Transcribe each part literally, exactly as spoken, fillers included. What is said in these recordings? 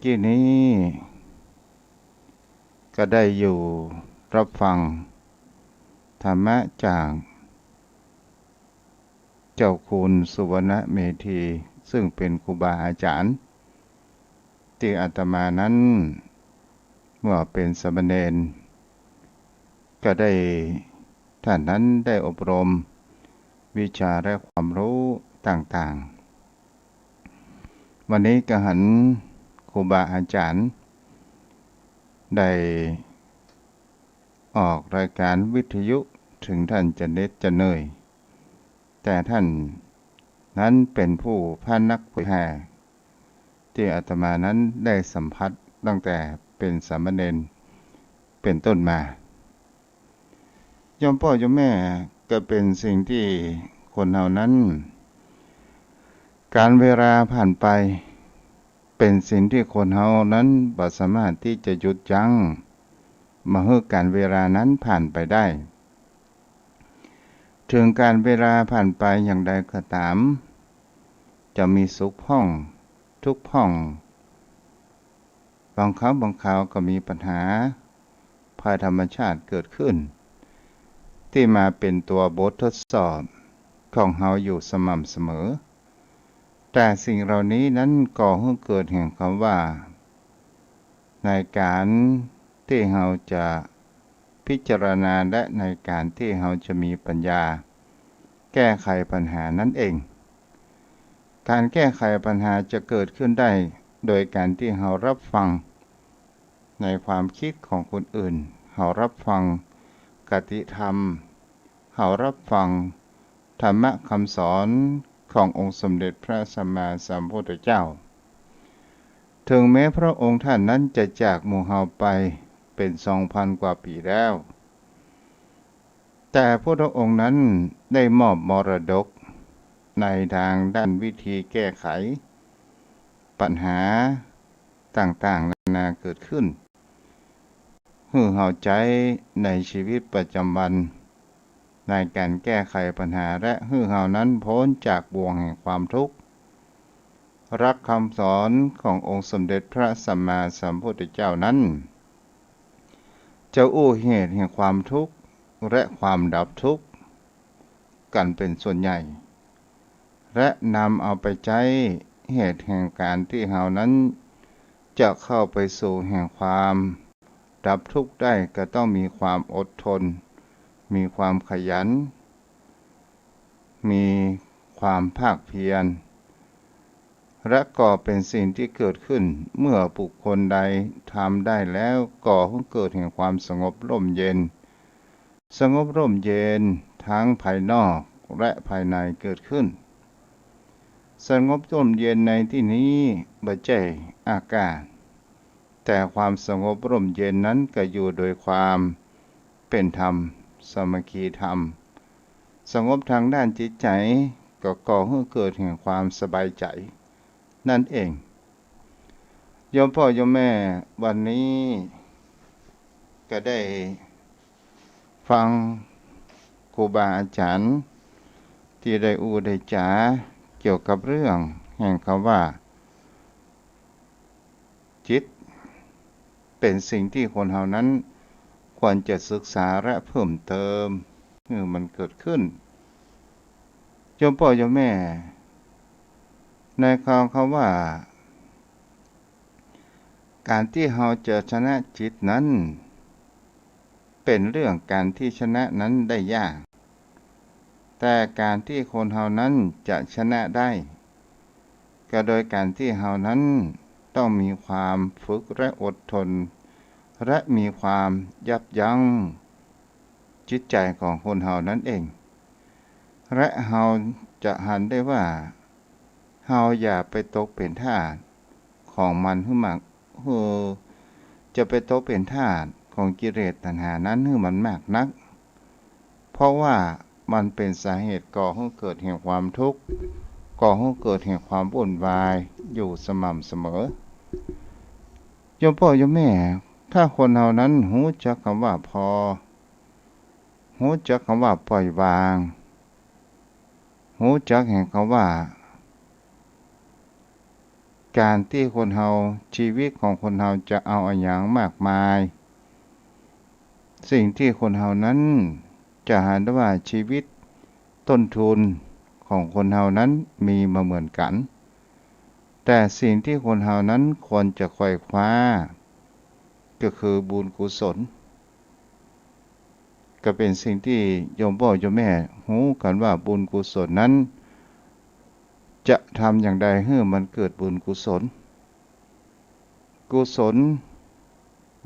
กี้นี้ก็ได้อยู่รับฟังธรรมะจากเจ้าคุณสุวรรณเมธี ซึ่งเป็นครูบาอาจ๋ารย์ ตี้อาตมานั้นเมื่อเป๋นสามเณรก็ได้ ท่านนั้นได้อบรมวิชาและความรู้ต่างๆ วันนี้ก็หันครูบาอาจ๋ารย์ได้ออกรายการวิทยุ เถิงท่านจะเหน็ดจะเหนื่อย แต่ท่านนั้นเป๋นผู้พระนักเผยแผ่ ตี้อาตมานั้นได้สัมผัสตั้งแต่เป๋นสามเณรเป๋นต้นมา โยมป้อโยมแม่ ก็เป๋นสิ่งตี้คนเฮานั้น ก๋าลเวลาผ่านไป เป๋นสิ่งตี้คนเฮานั้นบ่สามารถตี้จะหยุดยั้งบ่หื้อก๋าลเวลานั้นผ่านไปได้ เถิงก๋าลเวลาผ่านไปอย่างใดก็ต๋าม จะมีสุขพ่อง ทุกข์พ่อง บางครั้งบางคราวก็มีปัญหาภัยธรรมชาติเกิดขึ้น ตี้มาเป๋นตั๋วบททดสอบของเฮาอยู่สม่ำเสมอ แต่สิ่งเหล่านี้นั้นก่อหื้อเกิดแห่งความว่า ในก๋านตี้เฮาจะพิจารณาและในก๋านตี้เฮาจะมีปัญญาแก้ไขปัญหานั้นเอง ก๋านแก้ไขปัญหาจะเกิดขึ้นได้โดยก๋านตี้เฮารับฟังในความกึ๊ดของคนอื่น เฮารับฟังคติธรรม เฮารับฟังธรรมะกำสอนขององค์สมเด็จพระสัมมาสัมพุทธเจ้า เถิงแม้พระองค์ท่านนั้นจะจากหมู่เฮาไปเป๋นสองพันกว่าปี๋แล้ว แต่พุทธองค์นั้นได้มอบมรดกในตางด้านวิธีแก้ไขปัญหาต่างๆ นานาเกิดขึ้น หื้อเฮาใจ๊ในชีวิตประจ๋ำวัน ในก๋านแก้ไขปัญหา และหื้อเฮานั้นป๊นจากบ่วงแห่งความทุกข์ หลักกำสอนขององค์สมเด็จพระสัมมาสัมพุทธเจ้านั้น จะอู้เหตุแห่งความทุกข์และความดับทุกข์กั๋นเป๋นส่วนใหญ่ และนำเอาไปใจ๊เหตุแห่งก๋านตี้เฮานั้นจะเข้าไปสู่แห่งความดับทุกข์ได้ ก็ต้องมีความอดทน มีความขยัน มีความภาคเพียร และก็เป๋นสิ่งตี้เกิดขึ้นเมื่อบุคคลใดทำได้แล้ว ก่อหื้อเกิดแห่งความสงบร่มเย็น สงบร่มเย็นทั้งภายนอกและภายในเกิดขึ้น สงบร่มเย็นในตี้นี้บ่ใจ้อากาศ แต่ความสงบร่มเย็นนั้นก็อยู่โดยความเป๋นธรรม สามัคคีธรรม สงบทางด้านจิตใจ๋ ก็ก่อหื้อเกิดแห่งความสบายใจ๋นั่นเอง โยมป้อโยมแม่ วันนี้ก็ได้ฟังครูบาอาจ๋ารย์ตี้ได้อู้ได้จ๋าเกี่ยวกับเรื่องแห่งกำว่า จิตเป๋นสิ่งตี้คนเฮานั้นควรจะศึกษาและเพิ่มเติมหื้อมันเกิดขึ้น โยมป้อโยมแม่ ในคำ คำว่า ก๋านตี้เฮาจะชนะจิตนั้น เป๋นเรื่องก๋านตี้ชนะนั้นได้ยาก แต่ก๋านตี้คนเฮานั้นจะชนะได้ ก็โดยก๋านตี้เฮานั้นต้องมีความฝึกและอดทน และมีความยับยั้งจิตใจ๋ของคนเฮานั้นเอง และเฮาจะหันได้ว่า เฮาอย่าไปตกเป๋นทาสของมันหื้อมาก หื้อ จะไปตกเป๋นทาสของกิเลสตัณหานั้นหื้อมันมากนัก เพราะว่ามันเป๋นสาเหตุก่อหื้อเกิดแห่งความทุกข์ ก่อหื้อเกิดแห่งความวุ่นวายอยู่สม่ำเสมอ โยมป้อโยมแม่ ถ้าคนเฮานั้นฮู้จักกำว่าพอ ฮู้จักกำว่าปล่อยวาง ฮู้จักแห่งกำว่า ก๋านตี้คนเฮา จีวิตของคนเฮาจะเอาอะหยังมากมาย สิ่งตี้คนเฮานั้นจะหันได้ว่าจีวิตต้นทุนของคนเฮานั้นมีบ่เหมือนกั๋น แต่สิ่งตี้คนเฮานั้นควรจะไขว่คว้า ก็คือบุญกุศล ก็เป๋นสิ่งตี้โยมป้อโยมแม่ฮู้กั๋นว่าบุญกุศลนั้น จะทำอย่างใดหื้อมันเกิดบุญกุศล กุศล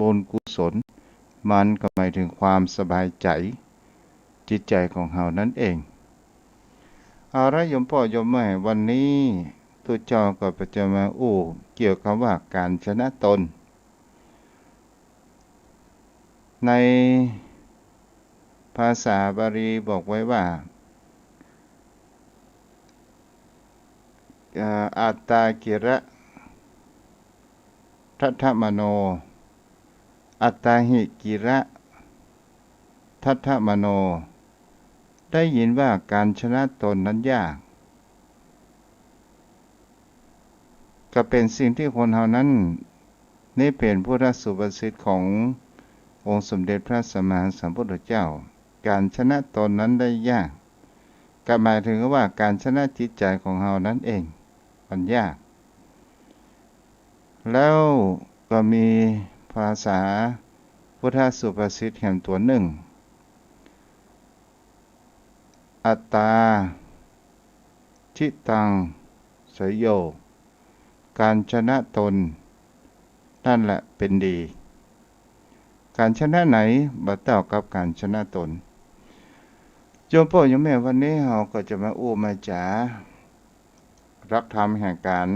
บุญกุศล มันก็หมายถึงความสบายใจ๋ จิตใจ๋ของเฮานั้นเอง เอาละโยมป้อโยมแม่ วันนี้ตุ๊เจ้าก็จะมาอู้เกี่ยวกับว่าก๋านชนะตน ในภาษาบาลีบอกไว้ว่า เอ่อ อัตตากิระทัตถมโน อัตตาหิกิระทัตถมโน ได้ยินว่าก๋านชนะตนนั้นยาก ก็เป๋นสิ่งตี้คนเฮานั้น นี่เป๋นพุทธสุภาษิตขององค์สมเด็จพระสัมมาสัมพุทธเจ้า ก๋านชนะตนนั้นได้ยาก ก็หมายถึงว่าก๋านชนะจิตใจ๋ของเฮานั้นเอง มันยาก แล้วก็มีภาษาพุทธสุภาษิตแหมตั๋วนึ่ง อัตตา จิตัง เสยโย ก๋านชนะตน นั่นแหละเป๋นดี ก๋านชนะไหนบ่เต้ากับก๋านชนะตน โยมป้อโยมแม่ วันนี้เฮาก็จะมาอู้มาจ๋า หลักธรรมแห่งก๋าน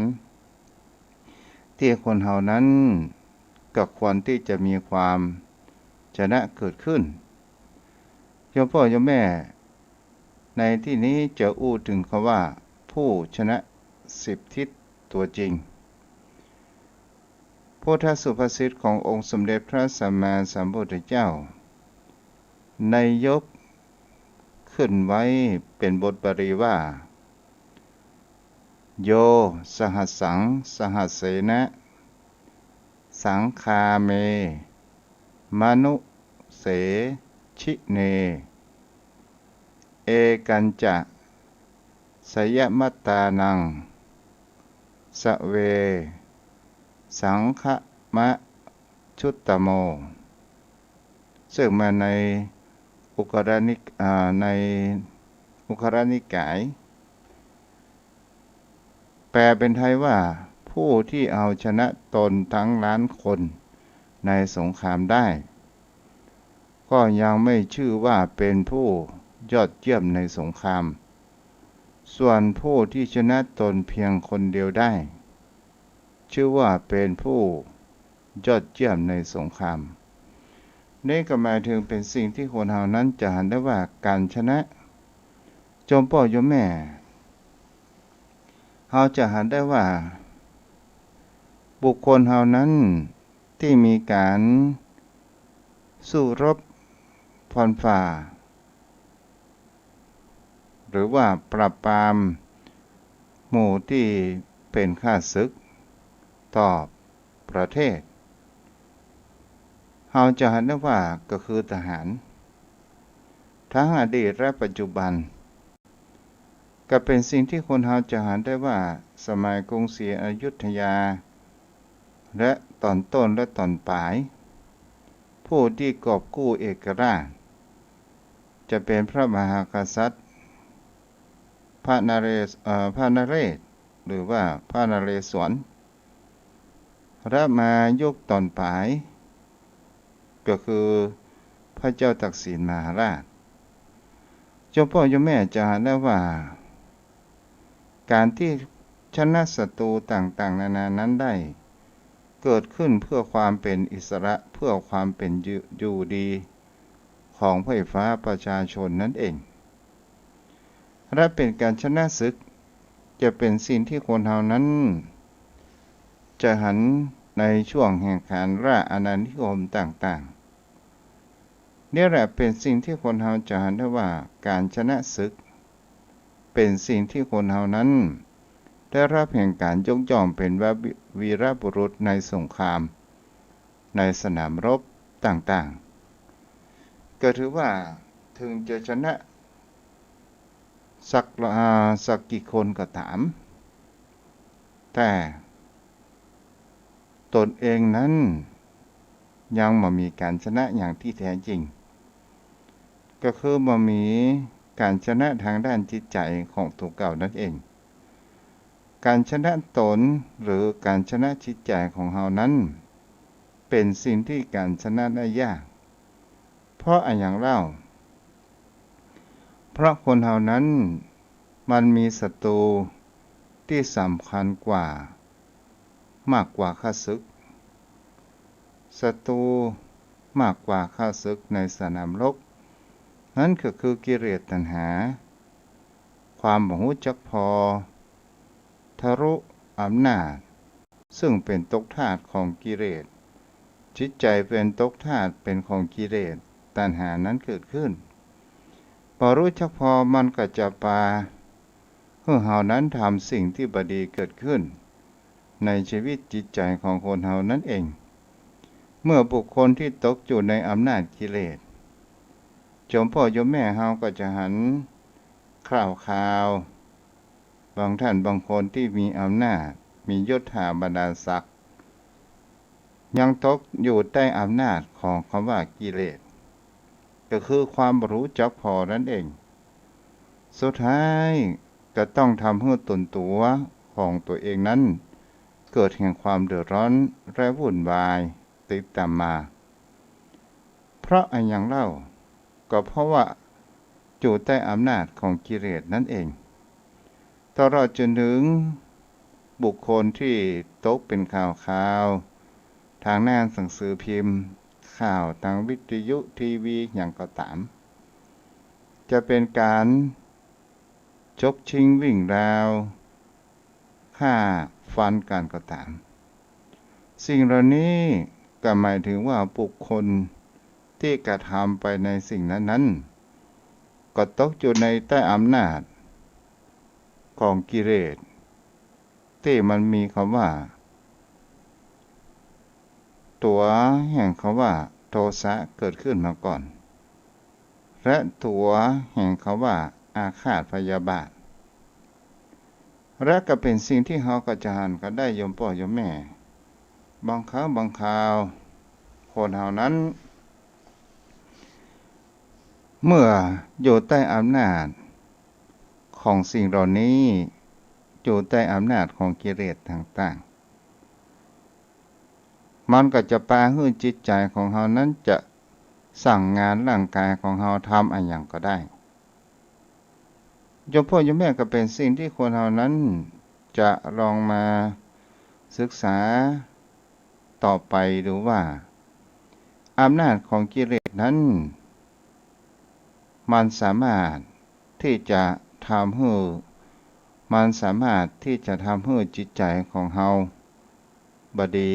ตี้คนเฮานั้นก็ควรตี้จะมีความชนะเกิดขึ้น โยมป้อโยมแม่ ในตี้นี้จะอู้เถิงกำว่าผู้ชนะสิบทิศตั๋วจริง พุทธสุภาษิตขององค์สมเด็จพระสัมมาสัมพุทธเจ้า ในยกขึ้นไว้เป๋นบทบาลีว่า โย สหัสสัง สหัสเสนะ สังฆาเม มนุเส ชิเน เอกัญจะ สยมัตตานัง สเว สังฆมะ ชุตตโม ซึ่งมาในอุกรนิก- อ่า ในอุกรนิกาย แปลเป๋นไทยว่า ผู้ที่เอาชนะตนทั้งล้านคนในสงครามได้ ก็ยังไม่ชื่อว่าเป็นผู้ยอดเยี่ยมในสงคราม ส่วนผู้ที่ชนะตนเพียงคนเดียวได้ ชื่อว่าเป็นผู้ยอดเยี่ยมในสงคราม นี่ก็หมายเถิงเป๋นสิ่งตี้คนเฮานั้นจะหันได้ว่าก๋านชนะ โยมป้อโยมแม่ เฮาจะหันได้ว่า บุคคลเฮานั้นตี้มีก๋านสู้รบฟันฝ่า หรือว่าปราบปรามหมู่ตี้เป๋นข้าศึกต่อประเทศ เฮาจะหันได้ว่าก็คือทหาร ทั้งอดีตและปัจจุบัน ก็เป๋นสิ่งตี้คนเฮาจะหันได้ว่า สมัยกรุงศรีอยุธยา และต๋อนต้นและต๋อนป๋าย ผู้ตี้กอบกู้เอกราช จะเป๋นพระมหากษัตริย์ พระนเรศ- เอ่อ พระนเรศ หรือว่าพระนเรศวร และมายุคต๋อนป๋าย ก็คือพระเจ้าตากสินมหาราช โยมป้อโยมแม่จะหันได้ว่า ก๋านตี้ชนะศัตรูต่างๆ นานานั้นได้ เกิดขึ้นเพื่อความเป๋นอิสระ เพื่อความเป๋นอยู่- อยู่ดีของไพร่ฟ้าประชาชนนั้นเอง และเป๋นก๋านชนะศึก จะเป๋นสิ่งตี้คนเฮานั้น จะหันในช่วงแห่งก๋านราชอาณานิคมต่างๆ นี่แหละเป๋นสิ่งตี้คนเฮาจะหันได้ว่าก๋านชนะศึก เป๋นสิ่งตี้คนเฮานั้น ได้ฮับแห่งก๋านยกย่องเป๋นวีรบุรุษในสงคราม ในสนามรบต่างๆ ก็ถือว่าเถิงจะชนะสัก อ่า สักกี่คนก็ต๋าม แต่ตนเองนั้นยังบ่มีก๋านชนะอย่างตี้แต๊จริง ก็คือบ่มีก๋านชนะตางด้านจิตใจ๋ของตั๋วเก่านั้นเอง ก๋านชนะต๋นหรือก๋านชนะจิตใจ๋ของเฮานั้น เป๋นสิ่งตี้ก๋านชนะได้ยาก เพราะอะหยังเล่า เพราะคนเฮานั้นมันมีศัตรูตี้สำคัญกว่า มากกว่าข้าศึก ศัตรูมากกว่าข้าศึกในสนามรบ นั้นก็คือกิเลสตัณหา ความบ่ฮู้จักพอ ทะลุอำนาจ ซึ่งเป๋นตกทาสของกิเลส จิตใจ๋เป๋นตกทาสเป๋นของกิเลสตัณหานั้นเกิดขึ้น บ่ฮู้จักพอมันก็จะปาหื้อเฮานั้นทำสิ่งตี้บ่ดีเกิดขึ้น ในชีวิตจิตใจ๋ของคนเฮานั้นเอง เมื่อบุคคลตี้ตกอยู่ในอำนาจกิเลส โยมป้อโยมแม่เฮาก็จะหันคร่าวๆ บางท่านบางคนตี้มีอำนาจ มียศถาบรรดาศักดิ์ ยังตกอยู่ใต้อำนาจของกำว่ากิเลส ก็คือความบ่ฮู้จักพอนั้นเอง สุดท้ายก็ต้องทำหื้อต๋นตั๋วของตั๋วเองนั้น เกิดแห่งความเดือดร้อนและวุ่นวายติดต๋ามมา เพราะอะหยังเล่า ก็เพราะว่าอยู่ใต้อำนาจของกิเลสนั้นเอง ตลอดจ๋นเถิงบุคคลตี้ตกเป๋นข่าวๆ ตางหน้าหนังสือพิมพ์ ข่าวตางวิทยุ ทีวี หยังก็ต๋าม จะเป๋นก๋านจกชิงวิ่งราว ฆ่าฟันกั๋นก็ต๋าม สิ่งเหล่านี้ก็หมายเถิงว่าบุคคลตี้กระทำไปในสิ่งนั้นๆ ก็ตกอยู่ในใต้อำนาจของกิเลส ตี้มันมีกำว่า ตั๋วแห่งกำว่าโทสะเกิดขึ้นมาก่อน และตั๋วแห่งกำว่าอาฆาตพยาบาท และก็เป๋นสิ่งตี้เฮาก็จะหันกั๋นได้โยมป้อโยมแม่ บางครั้งบางคราว คนเฮานั้น เมื่ออยู่ใต้อำนาจของสิ่งเหล่านี้ อยู่ใต้อำนาจของกิเลสต่างๆ มันก็จะปาหื้อจิตใจ๋ของเฮานั้นจะสั่งงานร่างก๋ายของเฮาทำอะหยังก็ได้ โยมป้อโยมแม่ ก็เป๋นสิ่งตี้คนเฮานั้นจะลองมาศึกษาต่อไปดูว่า อำนาจของกิเลสนั้น มันสามารถตี้จะทำหื้อ มันสามารถตี้จะทำหื้อจิตใจ๋ของเฮาบ่ดี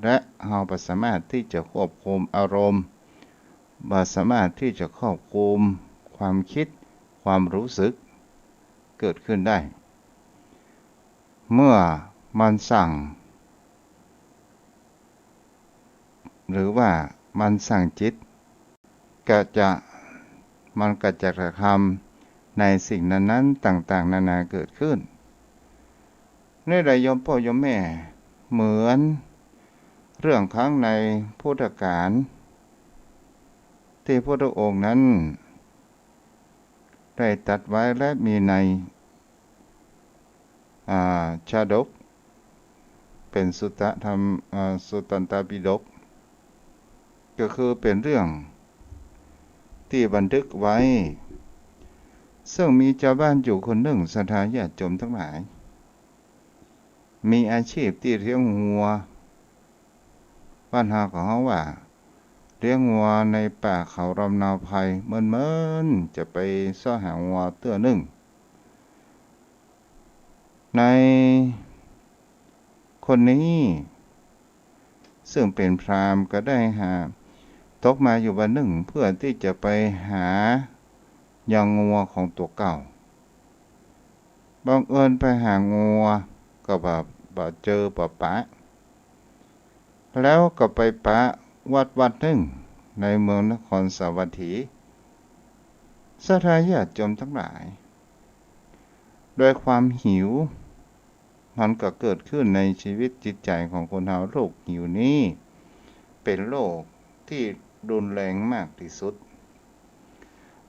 และเฮาบ่สามารถตี้จะควบคุมอารมณ์ บ่สามารถตี้จะควบคุมความกึ๊ด ความรู้สึกเกิดขึ้นได้ เมื่อมันสั่ง หรือว่ามันสั่งจิต ก็จะ มันก็จะกระทำในสิ่งนั้นๆ ต่างๆ นานาเกิดขึ้น นี่แหละโยมป้อโยมแม่ เหมือนเรื่องครั้งในพุทธกาล ตี้พุทธองค์นั้น ได้ตรัสไว้และมีใน อ่า ชาดก เป๋นสุตตะธรรม อ่า สุตตันตปิฎก ก็คือเป๋นเรื่องตี้บันทึกไว้ ซึ่งมีจาวบ้านอยู่คนนึ่ง ศรัทธาญาติโยมตังหลาย มีอาชีพตี้เลี้ยงงัว บ้านเฮาก็ฮ้องว่า เลี้ยงงัวในป่าเขาลำนาวไพร เมินๆ จะไปเซาะหางัวเตื้อนึ่ง ในคนนี้ ซึ่งเป๋นพราหมณ์ก็ได้หา ตกมาอยู่วันนึ่ง เพื่อตี้จะไปหายองงัวของตั๋วเก่า บังเอิญไปหางัว ก็บ่า บ่าเจอบ่าปะ แล้วก็ไปปะวัดวัดนึ่งในเมืองนครสาวัตถี ศรัทธาญาติโยมตังหลาย โดยความหิว มันก็เกิดขึ้นในชีวิตจิตใจ๋ของคนเฮา โรคหิวนี้เป๋นโรคตี้รุนแรงมากตี้สุด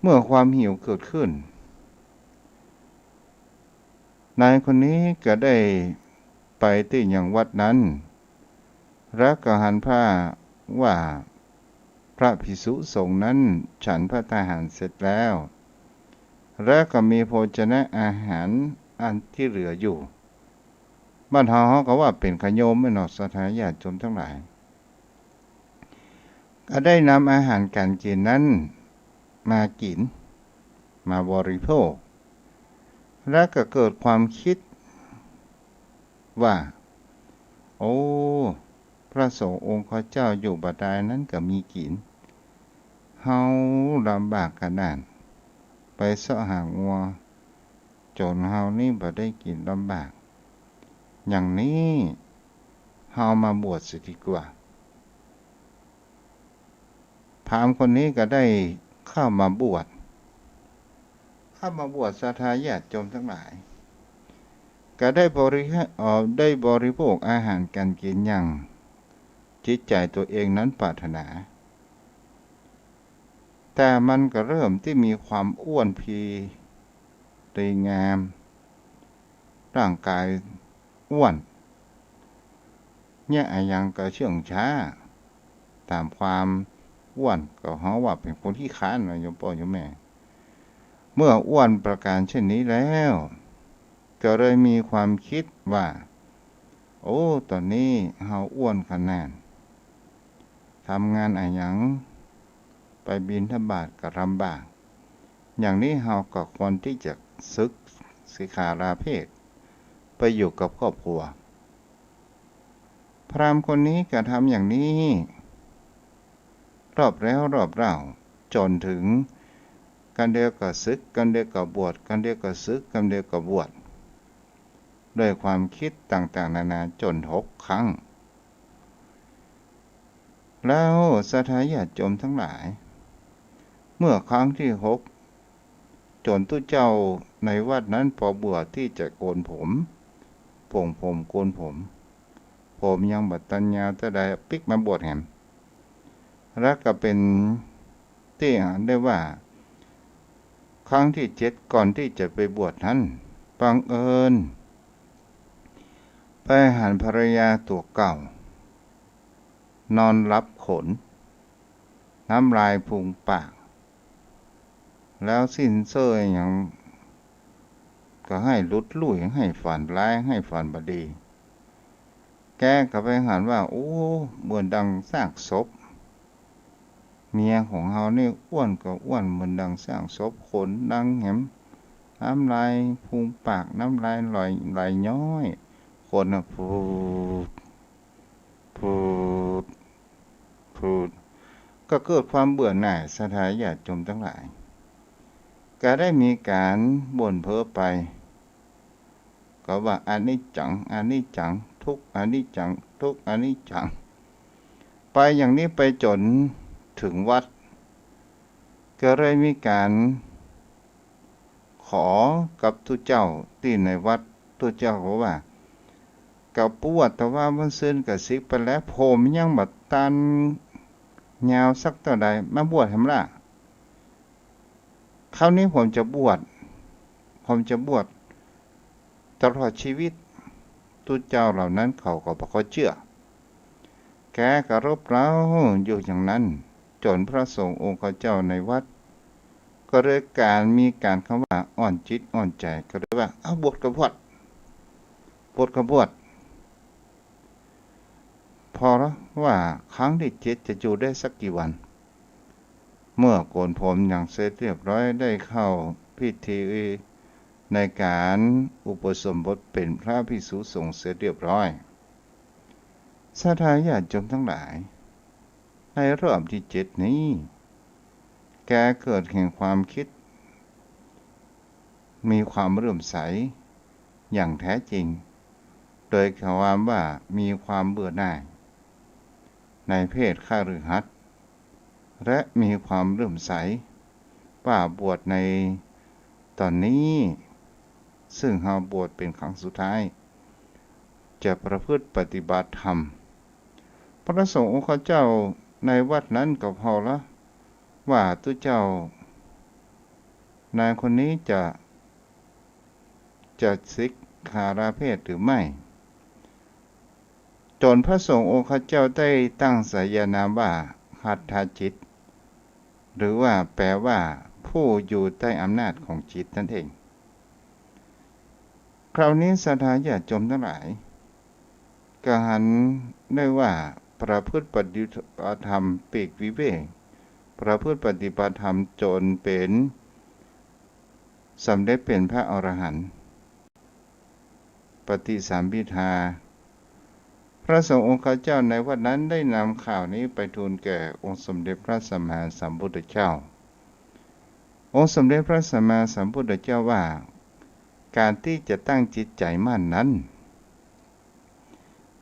เมื่อความหิวเกิดขึ้น นายคนนี้ก็ได้ไปตี้ยังวัดนั้น แล้วก็หันผ้าว่าพระภิกษุสงฆ์นั้นฉันภัตตาหารเสร็จแล้ว แล้วก็มีโภชนะอาหารอันตี้เหลืออยู่ บ้านเฮา เฮาก็ว่าเป๋นขะโยมแม่นเนาะ ศรัทธาญาติโยมตังหลาย ก็ได้นำอาหารก๋านกิ๋นนั้นมากิ๋น มาบริโภค แล้วก็เกิดความกึ๊ดว่า โอ้ พระสงฆ์องค์ข้าเจ้าอยู่บ่าดายนั้นก็มีกิ๋น เฮาลำบากขนาด ไปเซาะหางัว จ๋นเฮานี้บ่ได้กิ๋นลำบาก อย่างนี้เฮามาบวชเสียดีกว่า พราหมณ์คนนี้ก็ได้เข้ามาบวช เข้ามาบวช ศรัทธาญาติโยมตังหลาย ก็ได้บริ เอ่อ ได้บริโภคอาหารก๋านกิ๋นอย่างจิตใจ๋ตั๋วเองนั้นปรารถนา แต่มันก็เริ่มตี้มีความอ้วนพี ดีงาม ร่างก๋ายอ้วน เยียะอะหยังก็เชื่องช้า ต๋ามความอ้วนก็เฮาว่าเป๋นคนขี้คร้านเนาะ โยมป้อโยมแม่ เมื่ออ้วนประก๋านเช่นนี้แล้ว ก็เลยมีความกึ๊ดว่า โอ้ ต๋อนนี้เฮาอ้วนขนาด ทำงานอะหยัง ไปบิณฑบาตก็ลำบาก อย่างนี้เฮาก็ควรตี้จะสึกสิกขาลาเพศ ไปอยู่กับครอบครัว พราหมณ์คนนี้ก็ทำอย่างนี้ รอบแล้วรอบเล่า จ๋นเถิง กำเดียวก็สึก กำเดียวก็บวช กำเดียวก็สึก กำเดียวก็บวช ด้วยความกึ๊ดต่างๆ นานาจ๋นหกครั้ง แล้วศรัทธาญาติโยมตังหลาย เมื่อครั้งตี้หก จ๋นตุ๊เจ้าในวัดนั้นปอบวชตี้จะโกนผม โป่งผม โกนผม ผมยังบ่ตันยาวเต้าใด ปิ๊กมาบวชแหม แล้วก็เป๋นตี้อันได้ว่า ครั้งตี้เจ็ดก่อนตี้จะไปบวชนั้น บังเอิญไปหันภรรยาตั๋วเก่า นอนหลับขน น้ำลายฟูมปาก แล้วสิ้นเซิ่ออะหยังก็หื้อหลุดลุ่ย หื้อฝันร้าย หื้อฝันบ่ดี แกก็ไปหันว่า โอ้ เหมือนดังซากศพ เมียของเฮานี่อ้วนก็อ้วนเหมือนดังซากศพ ขนดังแหม น้ำลายฟูมปาก น้ำลายไหล ไหลย้อย ขนน่ะ พูด พูด พูด ก็เกิดความเบื่อหน่าย ศรัทธาญาติโยมตังหลาย ก็ได้มีก๋านบ่นเพ้อไป ก็ว่า อนิจจัง อนิจจัง ทุกข์ อนิจจัง ทุกข์ อนิจจัง ไปอย่างนี้ไปจ๋นเถิงวัด ก็เลยมีก๋านขอกับตุ๊เจ้าตี้ในวัด ตุ๊เจ้าก็ว่า ก็ปวด แต่ว่าวันซืนก็สึกไปแล้ว ผมยังบ่ตันยาวสักเต้าใด มาบวชแหมล่ะ คราวนี้ผมจะบวช ผมจะบวชตลอดชีวิต ตุ๊เจ้าเหล่านั้นเขาก็บ่ค่อยเจื้อ แกก็รบเร้าอยู่อย่างนั้น จ๋นพระสงฆ์องค์ข้าเจ้าในวัด ก็เลยก๋านมีก๋านกำว่าอ่อนจิตอ่อนใจ๋ ก็เลยว่า เอาบวชก็บวช บวชก็บวช พอว่าครั้งตี้เจ็ดจะอยู่ได้สักกี่วัน เมื่อโกนผมอย่างเสร็จเรียบร้อย ได้เข้าพิธีในก๋านอุปสมบทเป๋นพระภิกษุสงฆ์เสร็จเรียบร้อย ศรัทธาญาติโยมตังหลาย ในรอบตี้เจ็ดนี้ แกเกิดแห่งความกึ๊ด มีความเลื่อมใส อย่างแท้จริง โดยความว่ามีความเบื่อหน่ายในเพศคฤหัสถ์ และมีความเลื่อมใสว่าบวชในต๋อนนี้ ซึ่งเฮาบวชเป๋นครั้งสุดท้าย จะประพฤติปฏิบัติธรรม พระสงฆ์องค์ข้าเจ้าในวัดนั้นก็ผ่อละว่า ตุ๊เจ้า นายคนนี้จะ จะสิกขาลาเพศหรือไม่ จ๋นพระสงฆ์องค์ข้าเจ้าได้ตั้งฉายานามว่า หัตถจิต หรือว่าแปลว่าผู้อยู่ใต้อำนาจของจิตนั่นเอง คราวนี้ศรัทธาญาติโยมตังหลาย ก็หันได้ว่าประพฤติปฏิบัติธรรมปีกวิเวก ประพฤติปฏิบัติธรรมจ๋นเป๋น สำเร็จเป๋นพระอรหันต์ ปฏิสัมภิทา พระสงฆ์องค์ข้าเจ้าในวัดนั้นได้นำข่าวนี้ไปทูลแก่องค์สมเด็จพระสัมมาสัมพุทธเจ้า องค์สมเด็จพระสัมมาสัมพุทธเจ้าว่า ก๋านตี้จะตั้งจิตใจ๋มั่นนั้น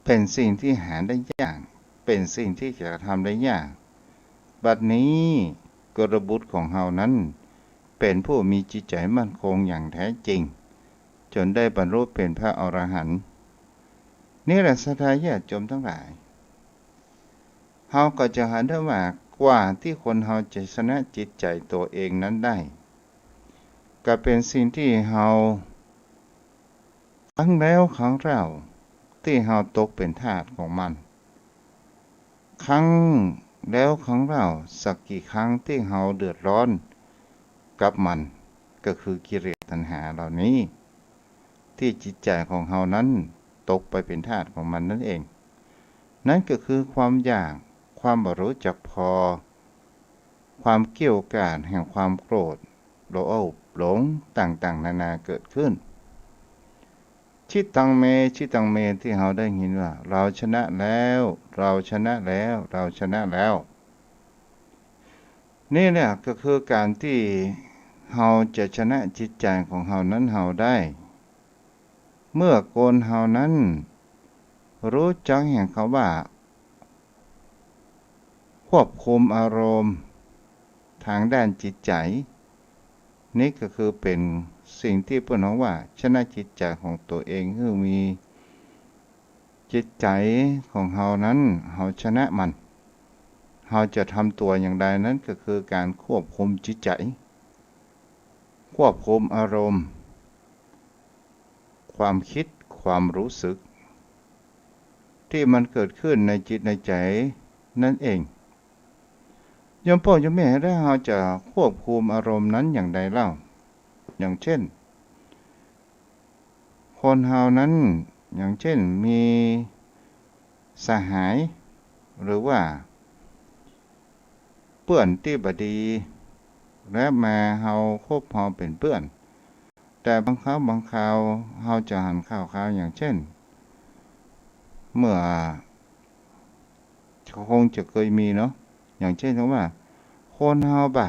เป๋นสิ่งตี้หาได้ยาก เป๋นสิ่งตี้จะทำได้ยาก บัดนี้กุลบุตรของเฮานั้น เป๋นผู้มีจิตใจ๋มั่นคงอย่างแท้จริง จ๋นได้บรรลุเป๋นพระอรหันต์ นี่แหละศรัทธาญาติโยมตังหลาย เฮาก็จะหันได้ว่า กว่าตี้คนเฮาจะชนะจิตใจ๋ตั๋วเองนั้นได้ ก็เป๋นสิ่งตี้เฮา ครั้งแล้วครั้งเล่าตี้เฮาตกเป๋นทาสของมัน ครั้งแล้วครั้งเล่าสักกี่ครั้งตี้เฮาเดือดร้อนกับมัน ก็คือกิเลสตัณหาเหล่านี้ ตี้จิตใจ๋ของเฮานั้นตกไปเป๋นทาสของมันนั่นเอง นั้นก็คือความอยาก ความบ่ฮู้จักพอ ความเกี้ยวก้าดแห่งความโกรธ โลภ หลง ต่างๆ นานาเกิดขึ้น จิตตังเม จิตตังเม ตี้เฮาได้ยินว่า เราชนะแล้ว เราชนะแล้ว เราชนะแล้ว นี่แหละก็คือก๋านตี้เฮาจะชนะจิตใจ๋ของเฮานั้นเฮาได้ เมื่อคนเฮานั้นฮู้จักแห่งกำว่า ควบคุมอารมณ์ตางด้านจิตใจ๋ นี่ก็คือเป๋นสิ่งตี้เปิ้นฮ้องว่า ชนะจิตใจ๋ของตั๋วเอง หื้อมีจิตใจ๋ของเฮานั้น เฮาชนะมัน เฮาจะทำตั๋วอย่างใด นั้นก็คือก๋านควบคุมจิตใจ๋ ควบคุมอารมณ์ ความกึ๊ด ความฮู้สึก ตี้มันเกิดขึ้นในจิตในใจ๋นั่นเอง โยมป้อโยมแม่ แล้วเฮาจะควบคุมอารมณ์นั้นอย่างใดเล่า อย่างเจ้น คนเฮานั้น อย่างเจ้น มีสหาย หรือว่า เปื้อนตี้บ่ดี และมาเฮาคบเฮาเป๋นเปื้อน แต่บางครั้งบางคราวเฮาจะหันข่าวๆ อย่างเจ้น เมื่อ ก็คงจะเกยมีเนาะ อย่างเจ้นกำว่า คนเฮาบ่า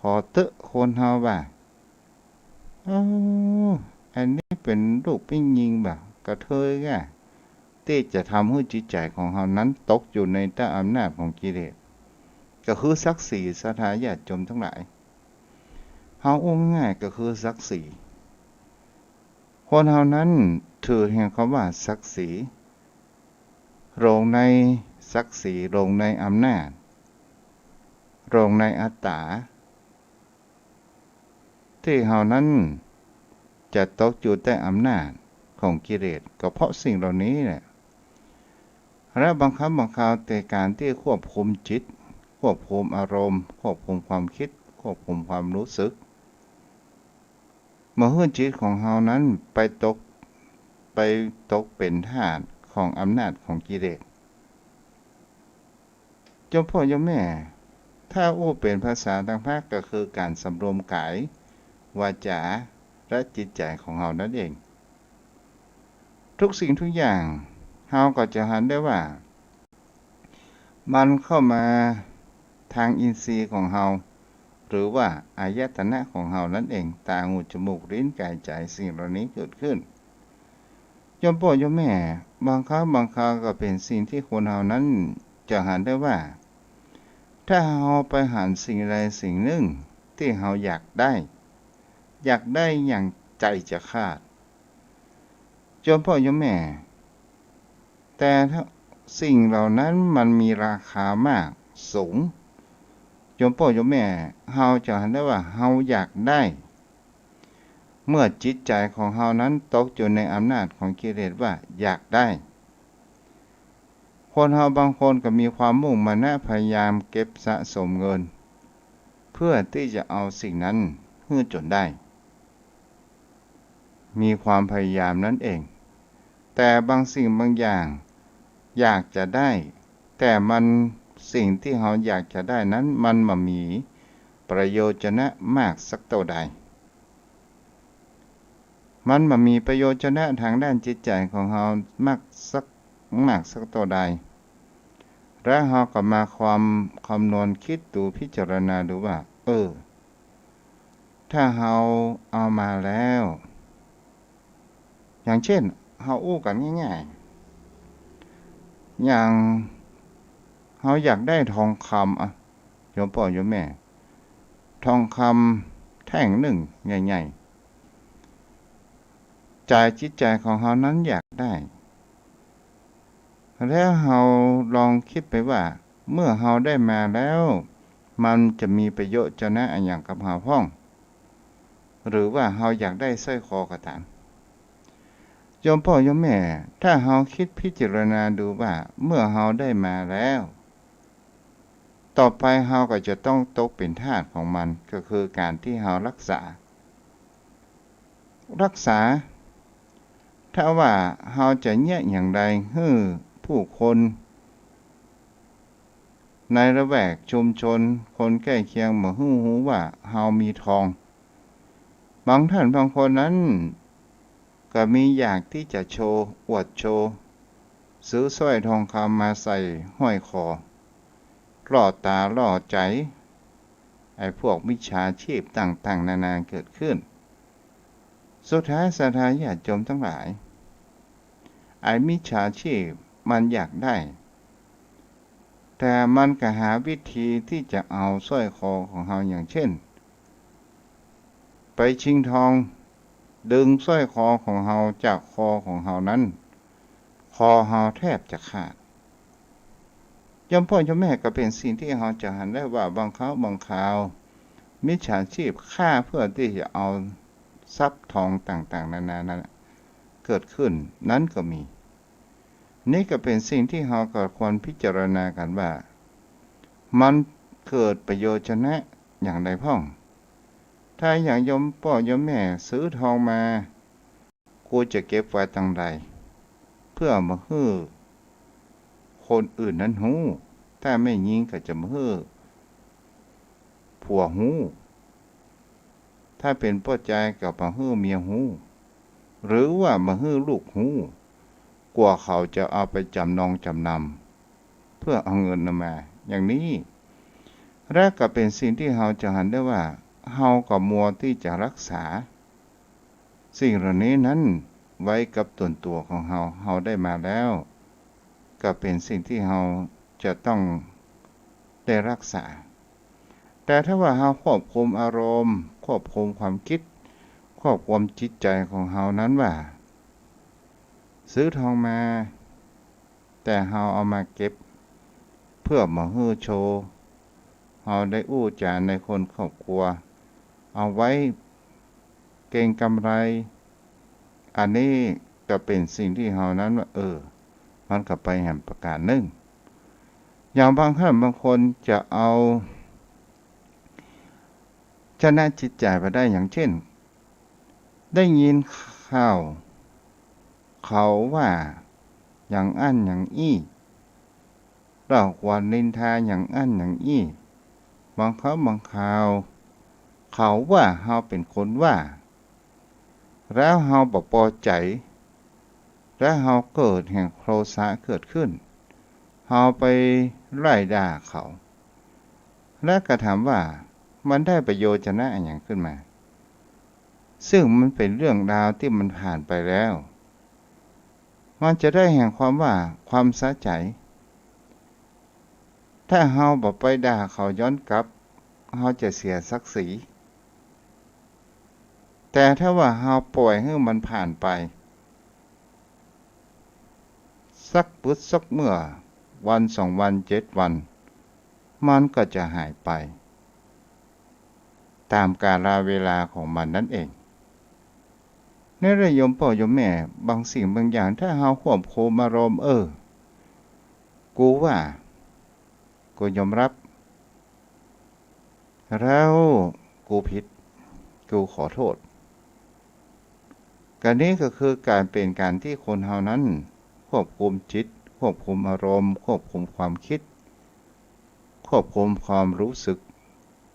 ขอเต๊อะ คนเฮาบ่า โอ้ อันนี้เป๋นลูกปี้ญิงบ่า กระเทยก่า ตี้จะทำหื้อจิตใจ๋ของเฮานั้นตกอยู่ในใต้อำนาจของกิเลส ก็คือศักดิ์ศรี ศรัทธาญาติโยมตังหลาย เฮาอู้ง่ายๆ ก็คือศักดิ์ศรี คนเฮานั้นถือแห่งกำว่าศักดิ์ศรี หลงในศักดิ์ศรี หลงในอำนาจ หลงในอัตตา ตี้เฮานั้นจะตกอยู่ใต้อำนาจของกิเลส ก็เพราะสิ่งเหล่านี้แหละ และบางครั้งบางคราวแต่ก๋านตี้ควบคุมจิต ควบคุมอารมณ์ ควบคุมความกึ๊ด ควบคุมความฮู้สึก บ่หื้อจิตของเฮานั้นไปตก ไปตกเป๋นทาสของอำนาจของกิเลส โยมป้อโยมแม่ ถ้าอู้เป๋นภาษาตางพระก็คือก๋านสำรวมก๋าย วาจา และจิตใจ๋ของเฮานั้นเอง ทุกสิ่งทุกอย่าง เฮาก็จะหันได้ว่า มันเข้ามาตางอินทรีย์ของเฮา หรือว่าอายตนะของเฮานั้นเอง ตา หู จมูก ลิ้น ก๋าย ใจ๋ สิ่งเหล่านี้เกิดขึ้น ยมป้อโยมแม่ บางครั้งบางคราวก็เป๋นสิ่งตี้คนเฮานั้นจะหันได้ว่า ถ้าเฮาไปหันสิ่งใดสิ่งนึ่งตี้เฮาอยากได้ อยากได้อย่างใจ๋จะขาด ยมป้อโยมแม่ แต่ถ้าสิ่งเหล่านั้นมันมีราคามากสูง ยมป้อโยมแม่ เฮาจะหันได้ว่าเฮาอยากได้ เมื่อจิตใจ๋ของเฮานั้นตกอยู่ในอำนาจของกิเลสว่าอยากได้ คนเฮาบางคนก็มีความมุ่งมานะพยายามเก็บสะสมเงิน เพื่อตี้จะเอาสิ่งนั้นหื้อจ๋นได้ มีความพยายามนั้นเอง แต่บางสิ่งบางอย่างอยากจะได้ แต่มัน สิ่งตี้เฮาอยากจะได้นั้นมันบ่มีประโยชนะมากสักเต้าใด มันบ่มีประโยชนะทางด้านจิตใจ๋ของเฮามากสัก มากสักเต้าใด แล้วเฮาก็มาความ คำนวณคิดดูพิจารณาดูว่า เออ ถ้าเฮาเอามาแล้ว อย่างเช่น เฮาอู้กั๋นง่ายๆ อย่างเฮาอยากได้ทองคำ อะ โยมป้อโยมแม่ ทองคำแท่งนึ่งใหญ่ๆ ใจ๋จิตใจ๋ของเฮานั้นอยากได้ แล้วเฮาลองคิดไปว่า เมื่อเฮาได้มาแล้ว มันจะมีประโยชนะอะหยังกับเฮาพ่อง หรือว่าเฮาอยากได้สร้อยคอก็ต๋าม โยมป้อโยมแม่ ถ้าเฮาคิดพิจารณาดูว่า เมื่อเฮาได้มาแล้ว ต่อไปเฮาก็จะต้องตกเป๋นทาสของมัน ก็คือก๋านตี้เฮารักษา รักษา ถ้าว่าเฮาจะเยียะอย่างใดหื้อผู้คนในละแวกชุมชน คนใก้เคียงบ่หื้อฮู้ว่าเฮามีทอง บางท่านบางคนนั้นก็มีอยากตี้จะโชว์ อวดโชว์ ซื้อสร้อยทองคำมาใส่ห้อยคอ ล่อต๋าล่อใจ๋ ไอ้พวกมิจฉาชีพต่างๆ นานาเกิดขึ้น สุดท้ายศรัทธาญาติโยมตังหลาย ไอ้มิจฉาชีพมันอยากได้ แต่มันก็หาวิธีตี้จะเอาสร้อยคอของเฮา อย่างเช่น ไปชิงทอง ดึงสร้อยคอของเฮาจากคอของเฮานั้น คอเฮาแทบจะขาด โยมป้อโยมแม่ ก็เป๋นสิ่งตี้เฮาจะหันได้ว่าบางคราวบางคราว มิจฉาชีพฆ่าเพื่อตี้จะเอาทรัพย์ทองต่างๆ นานานั้นเกิดขึ้น นั้นก็มี นี่ก็เป๋นสิ่งตี้เฮาก็ควรพิจารณากั๋นว่า มันเกิดประโยชนะอย่างใดพ่อง ถ้าอย่างโยมป้อโยมแม่ซื้อทองมา กูจะเก็บไว้ตังใด เพื่อบ่หื้อคนอื่นนั้นฮู้ ถ้าแม่ญิงก็จะบ่หื้อผัวฮู้ ถ้าเป๋นป้อจายก็บ่หื้อเมียฮู้ หรือว่าบ่หื้อลูกฮู้ กั๋วเขาจะเอาไปจ๋ำนองจ๋ำนำ เพื่อเอาเงินนั้นมา อย่างนี้ และก็เป๋นสิ่งตี้เฮาจะหันได้ว่า เฮาก็มัวตี้จะรักษา สิ่งเหล่านี้นั้นไว้กับต๋นตั๋วของเฮา เฮาได้มาแล้ว ก็เป๋นสิ่งตี้เฮาจะต้องได้รักษา แต่ถ้าว่าเฮาควบคุมอารมณ์ ควบคุมความคิด ควบคุมจิตใจ๋ของเฮานั้นว่า ซื้อทองมา แต่เฮาเอามาเก็บ เพื่อบ่หื้อโชว์ เฮาได้อู้จ๋าในคนครอบครัว เอาไว้เก็งกำไร อันนี้ก็เป๋นสิ่งตี้เฮานั้นว่า เออ มันก็ไปแหมประก๋านนึ่ง อย่างบางท่านบางคนจะเอา ชนะจิตใจ๋ไปได้ อย่างเช่น ได้ยินข่าว เขาว่าอย่างอั้นอย่างอี้ เล่าขวัญนินทาอย่างอั้นอย่างอี้ บางครั้งบางคราว เขาว่าเฮาเป๋นคนว่า แล้วเฮาบ่ปอใจ๋ แล้วเฮาเกิดแห่งโทสะเกิดขึ้น เฮาไปไล่ด่าเขา และก็ถามว่ามันได้ประโยชนะอะหยังขึ้นมา ซึ่งมันเป๋นเรื่องราวตี้มันผ่านไปแล้ว มันจะได้แห่งความว่าความสะใจ๋ ถ้าเฮาบ่ไปด่าเขาย้อนกลับ เฮาจะเสียศักดิ์ศรี แต่ถ้าว่าเฮาป่อยหื้อมันผ่านไป สักปึ๊ดสักเมื่อ วันสองวัน เจ็ดวัน มันก็จะหายไป ต๋ามกาลเวลาของมันนั้นเอง ในเรื่องโยมป้อโยมแม่ บางสิ่งบางอย่าง ถ้าเฮาควบคุมอารมณ์ เออ กูว่า กูยอมรับ แล้วกูผิด กูขอโทษ ก๋านนี้ก็คือก๋านเป๋นก๋านตี้คนเฮานั้นควบคุมจิต ควบคุมอารมณ์ ควบคุมความกึ๊ด ควบคุมความรู้สึก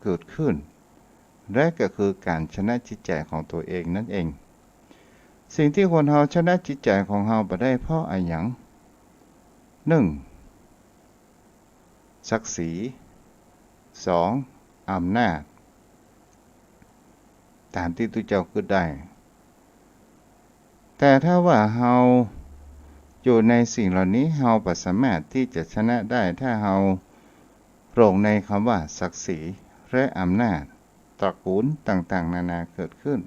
เกิดขึ้น และก็คือก๋านชนะจิตใจ๋ของตั๋วเองนั้นเอง สิ่งตี้คนเฮาชนะจิตใจ๋ของเฮาบ่ได้เพราะอะหยัง นึ่ง ศักดิ์ศรี สอง อำนาจ ต๋ามตี้ตุ๊เจ้ากึ๊ดได้ แต่ถ้าว่าเฮาอยู่ในสิ่งเหล่านี้ เฮาบ่สามารถตี้จะชนะได้ ถ้าเฮาหลงในกำว่าศักดิ์ศรีและอำนาจ ตระกูลต่างๆ นานาเกิดขึ้น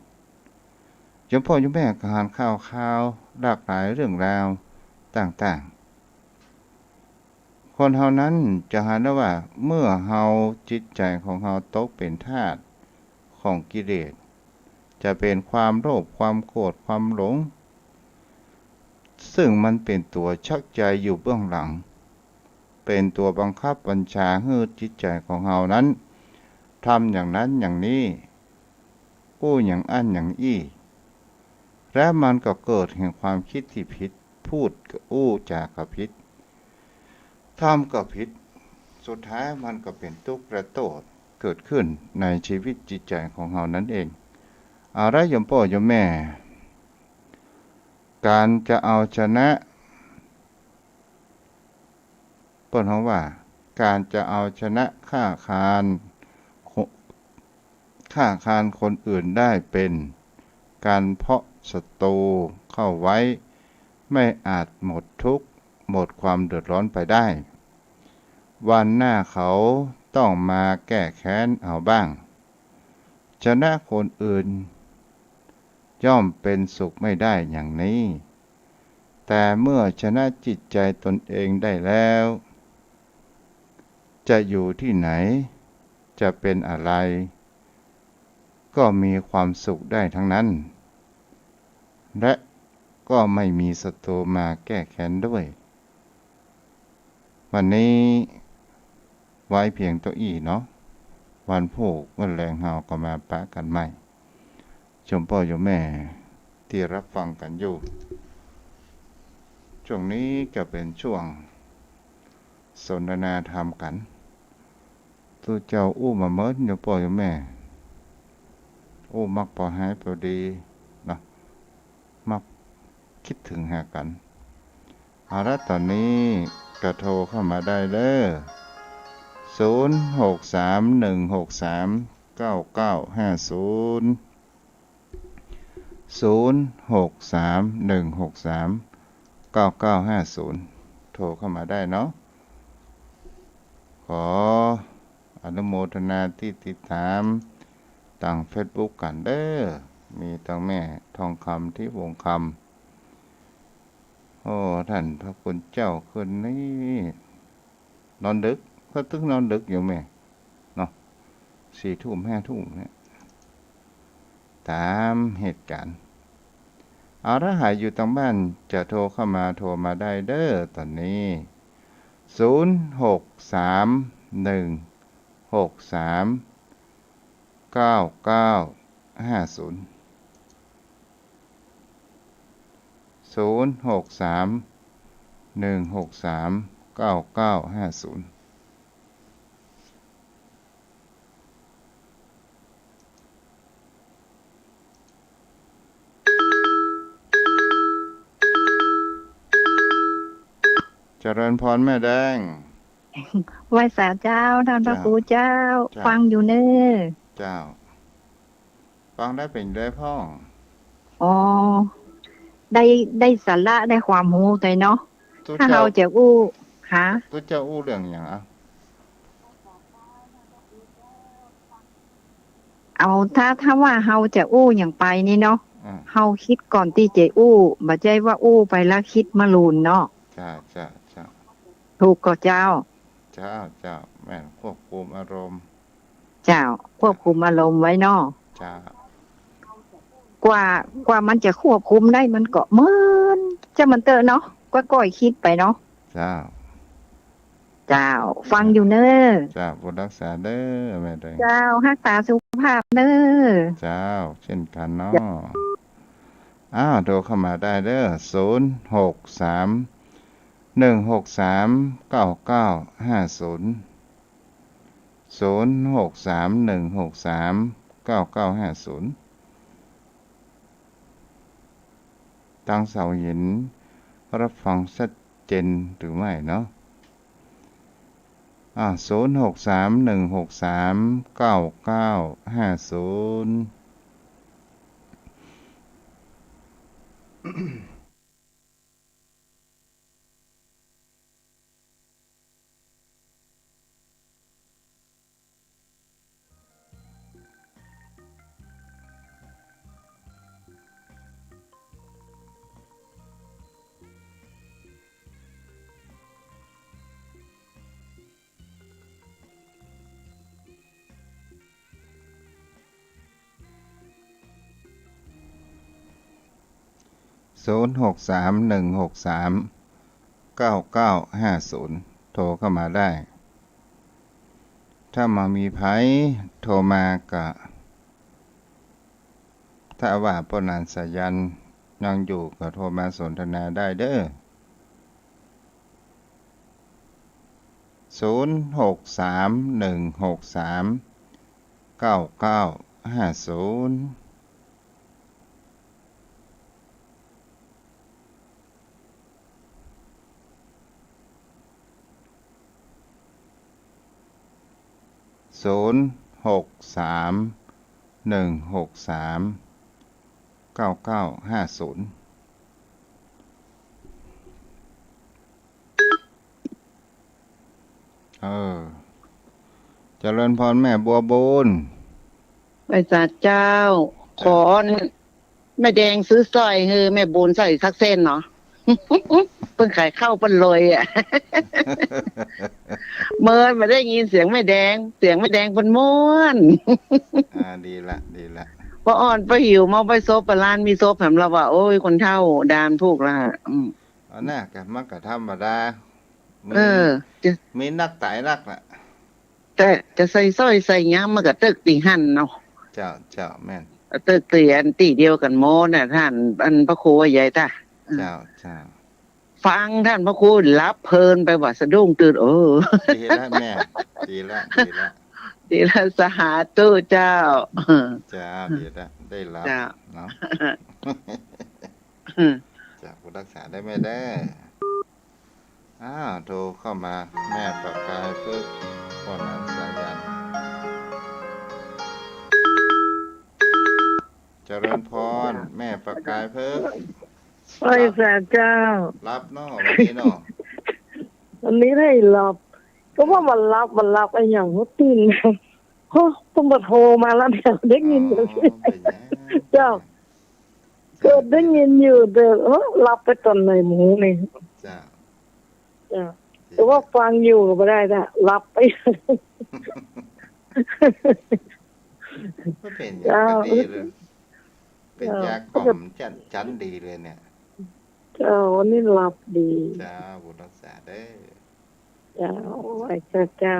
โยมป้อโยมแม่ก็หันข่าวๆ หลากหลายเรื่องราวต่างๆ คนเฮานั้นจะหันได้ว่า เมื่อเฮาจิตใจ๋ของเฮาตกเป๋นทาสของกิเลส จะเป๋นความโลภ ความโกรธ ความหลง ซึ่งมันเป๋นตั๋วชักใจ๋อยู่เบื้องหลัง เป๋นตั๋วบังคับบัญชาหื้อจิตใจ๋ของเฮานั้น ทำอย่างนั้นอย่างนี้ อู้อย่างอั้นอย่างอี้ และมันก็เกิดแห่งความกึ๊ดตี้ผิด พูดก็อู้จาก็ผิด ทำก็ผิด สุดท้ายมันก็เป๋นตุ๊กข์และโต้ษเกิดขึ้นในชีวิตจิตใจ๋ของเฮานั้นเอง เอาละโยมป้อโยมแม่ ก๋านจะเอาชนะ เปิ้นฮ้องว่า ก๋านจะเอาชนะฆ่าคาน ฆ่าคานคนอื่นได้เป๋นก๋านเพาะศัตรูเข้าไว้ ไม่อาจหมดทุกข์หมดความเดือดร้อนไปได้ วันหน้าเขาต้องมาแก้แค้นเอาบ้าง ชนะคนอื่นย่อมเป็นสุขไม่ได้อย่างนี้ แต่เมื่อชนะจิตใจ๋ตนเองได้แล้ว จะอยู่ตี้ไหน จะเป๋นอะไร ก็มีความสุขได้ทั้งนั้น และก็ไม่มีศัตรูมาแก้แค้นด้วย วันนี้ไว้เพียงเต้าอี้เนาะ วันพูกวันแหลงเฮาก็มาปะกั๋นใหม่ โยมป้อโยมแม่ตี้ฮับฟังกั๋นอยู่ ช่วงนี้ก็เป๋นช่วงสนทนาธรรมกั๋น ตุ๊เจ้าอู้มาเมิน โยมป้อโยมแม่ อู้มักปอหายปอดีเนาะ มักกึ๊ดเถิงหากั๋น เอาละ ต๋อนนี้ก็โทรเข้ามาได้เด้อ ศูนย์ หก สาม หนึ่ง หก สาม เก้า เก้า ห้า ศูนย์ ศูนย์ หก สาม หนึ่ง หก สาม เก้า เก้า ห้า ศูนย์ โทรเข้ามาได้เนาะ ขออนุโมทนาตี้ติดต๋ามตางเฟซบุ๊กกั๋นเด้อ มีตางแม่ทองคำ ทิพย์วงศ์คำ โอ้ ต้านพระคุณเจ้า คืนนี้นอนดึก ก็ตึงนอนดึกอยู่แม่เนาะ สี่ทุ่ม ห้าทุ่มเนี่ย ต๋ามเหตุก๋ารณ์ เอาละ ใผอยู่ตางบ้านจะโทรเข้ามา โทรมาได้เด้อ ต๋อนนี้ ศูนย์ หก สาม หนึ่ง หก สาม เก้า เก้า ห้า ศูนย์ ศูนย์ หก สาม หนึ่ง หก สาม เก้า เก้า ห้า ศูนย์ เจริญพรแม่แดง ไหว้สาเจ้า ต้านพระ เจ้า ครูเจ้า เจ้า ฟังอยู่เน่อ เจ้า ฟังได้เป๋นไดพ่อง อ๋อ ได้ ได้สาระ ได้ความฮู้ไตเนาะ ตุ๊เจ้า ถ้าเฮาจะอู้ ฮะ ตุ๊เจ้าอู้เรื่องหยังอะ เอา ถ้า ถ้าว่าเฮาจะอู้หยังไปนี่เนาะ อ่า เฮาคิดก่อนตี้จะอู้ บ่ใจ้ว่าอู้ไปแล้วคิดมาลูนเนาะ จ้า จ้า จ้า ถูกก่อเจ้า เจ้า เจ้า แม่น ควบคุมอารมณ์ เจ้า ควบคุมอารมณ์ไว้เนาะ เจ้า กว่า กว่ามันจะควบคุมได้มันก็เมิน จ้า มันเต๊อะเนาะ ก็ก้อยคิดไปเนาะ เจ้า เจ้า ฟังอยู่เน้อ เจ้า บุญรักษาเด้อแม่เด้อ เจ้า ฮักษาสุขภาพเน้อ เจ้า เช่นกั๋นเนาะ เจ้า อ้าว โทรเข้ามาได้เด้อ ศูนย์หกสาม หนึ่งหกสาม เก้าเก้าห้าศูนย์ ศูนย์หกสาม หนึ่งหกสาม เก้าเก้าห้าศูนย์ ตางเสาหิน รับฟังชัดเจนหรือไม่เนาะ อ่า ศูนย์หกสาม หนึ่งหกสาม เก้าเก้าห้าศูนย์ ศูนย์หกสาม หนึ่งหกสาม เก้าเก้าห้าศูนย์ โทรเข้ามาได้ ถ้าบ่มีใผโทรมาก็ ถ้าว่าป้อหนานสายัณยังอยู่ก็โทรมาสนทนาได้เด้อ ศูนย์หกสาม หนึ่งหกสาม เก้าเก้าห้าศูนย์ ศูนย์หกสาม หนึ่งหกสาม เก้าเก้าห้าศูนย์ เออ เจริญพรแม่บัวบูน ไหว้สาเจ้า จ้ะ ขอแม่แดงซื้อสร้อยหื้อแม่บูนใส่สักเส้นเนาะ เปิ้นขายข้าวเปิ้นรวยอะ เมินบ่ได้ยินเสียงแม่แดง เสียงแม่แดงเปิ้นม่วน อ่า ดีละ ดีละ ป้ออ้อนป้อหิวมาไปซบ ไปร้านมีซบแหมละว่า โอ้ย คนเฒ่าดานพูกละ อืม อันน่ะ ก็มันก็ธรรมดา มี เออ จะ มีนักต๋ายนักน่ะ แต่จะใส่สร้อยใส่หยังมันก็ตึกตี้หั้นเนาะ เจ้า เจ้า แม่น ตึกตี้อันตี้เดียวกั๋นหมดน่ะ ต้าน อันพระครูใหญ่ต้า เจ้า เจ้า ฟังต้านพระครูหลับเพลินไปว่าสะดุ้งตื่น เออ ดีละแม่ ดีละ ดีละ ดีละ สาธุเจ้า เจ้า ดีละ ได้หลับ เจ้า เนาะ เจ้า บุญรักษาเด้อแม่เด้อ อ้าว โทรเข้ามา แม่ประกายพฤกษ์ ป้อหนานสายัณ เจริญพร แม่ประกายพฤกษ์ ไหว้สาเจ้า หลับเนาะ วันนี้เนาะ วันนี้ได้หลับ ก็ว่าบ่หลับ บ่หลับอะหยัง ก็ตื่น โอ้ เปิ้นบ่โทรมาแล้ว เดี๋ยวได้ยิน อ๋อ เดี๋ยวสิ เปิ้นยัง เจ้า เกิดได้ยินอยู่ แต่ เออ หลับไปต๋อนไหนหมูนี่ เจ้า เจ้า ดี แต่ว่าฟังอยู่ก็บ่ได้ละ หลับไป บ่เป๋นหยัง เจ้า ก็ดีเลย เป๋น เจ้า ยากล่อม ก็จะ จัน จันดีเลยเนี่ย เจ้า วันนี้หลับดี เจ้า บุญรักษาเด้อ เจ้า ไหว้พระเจ้า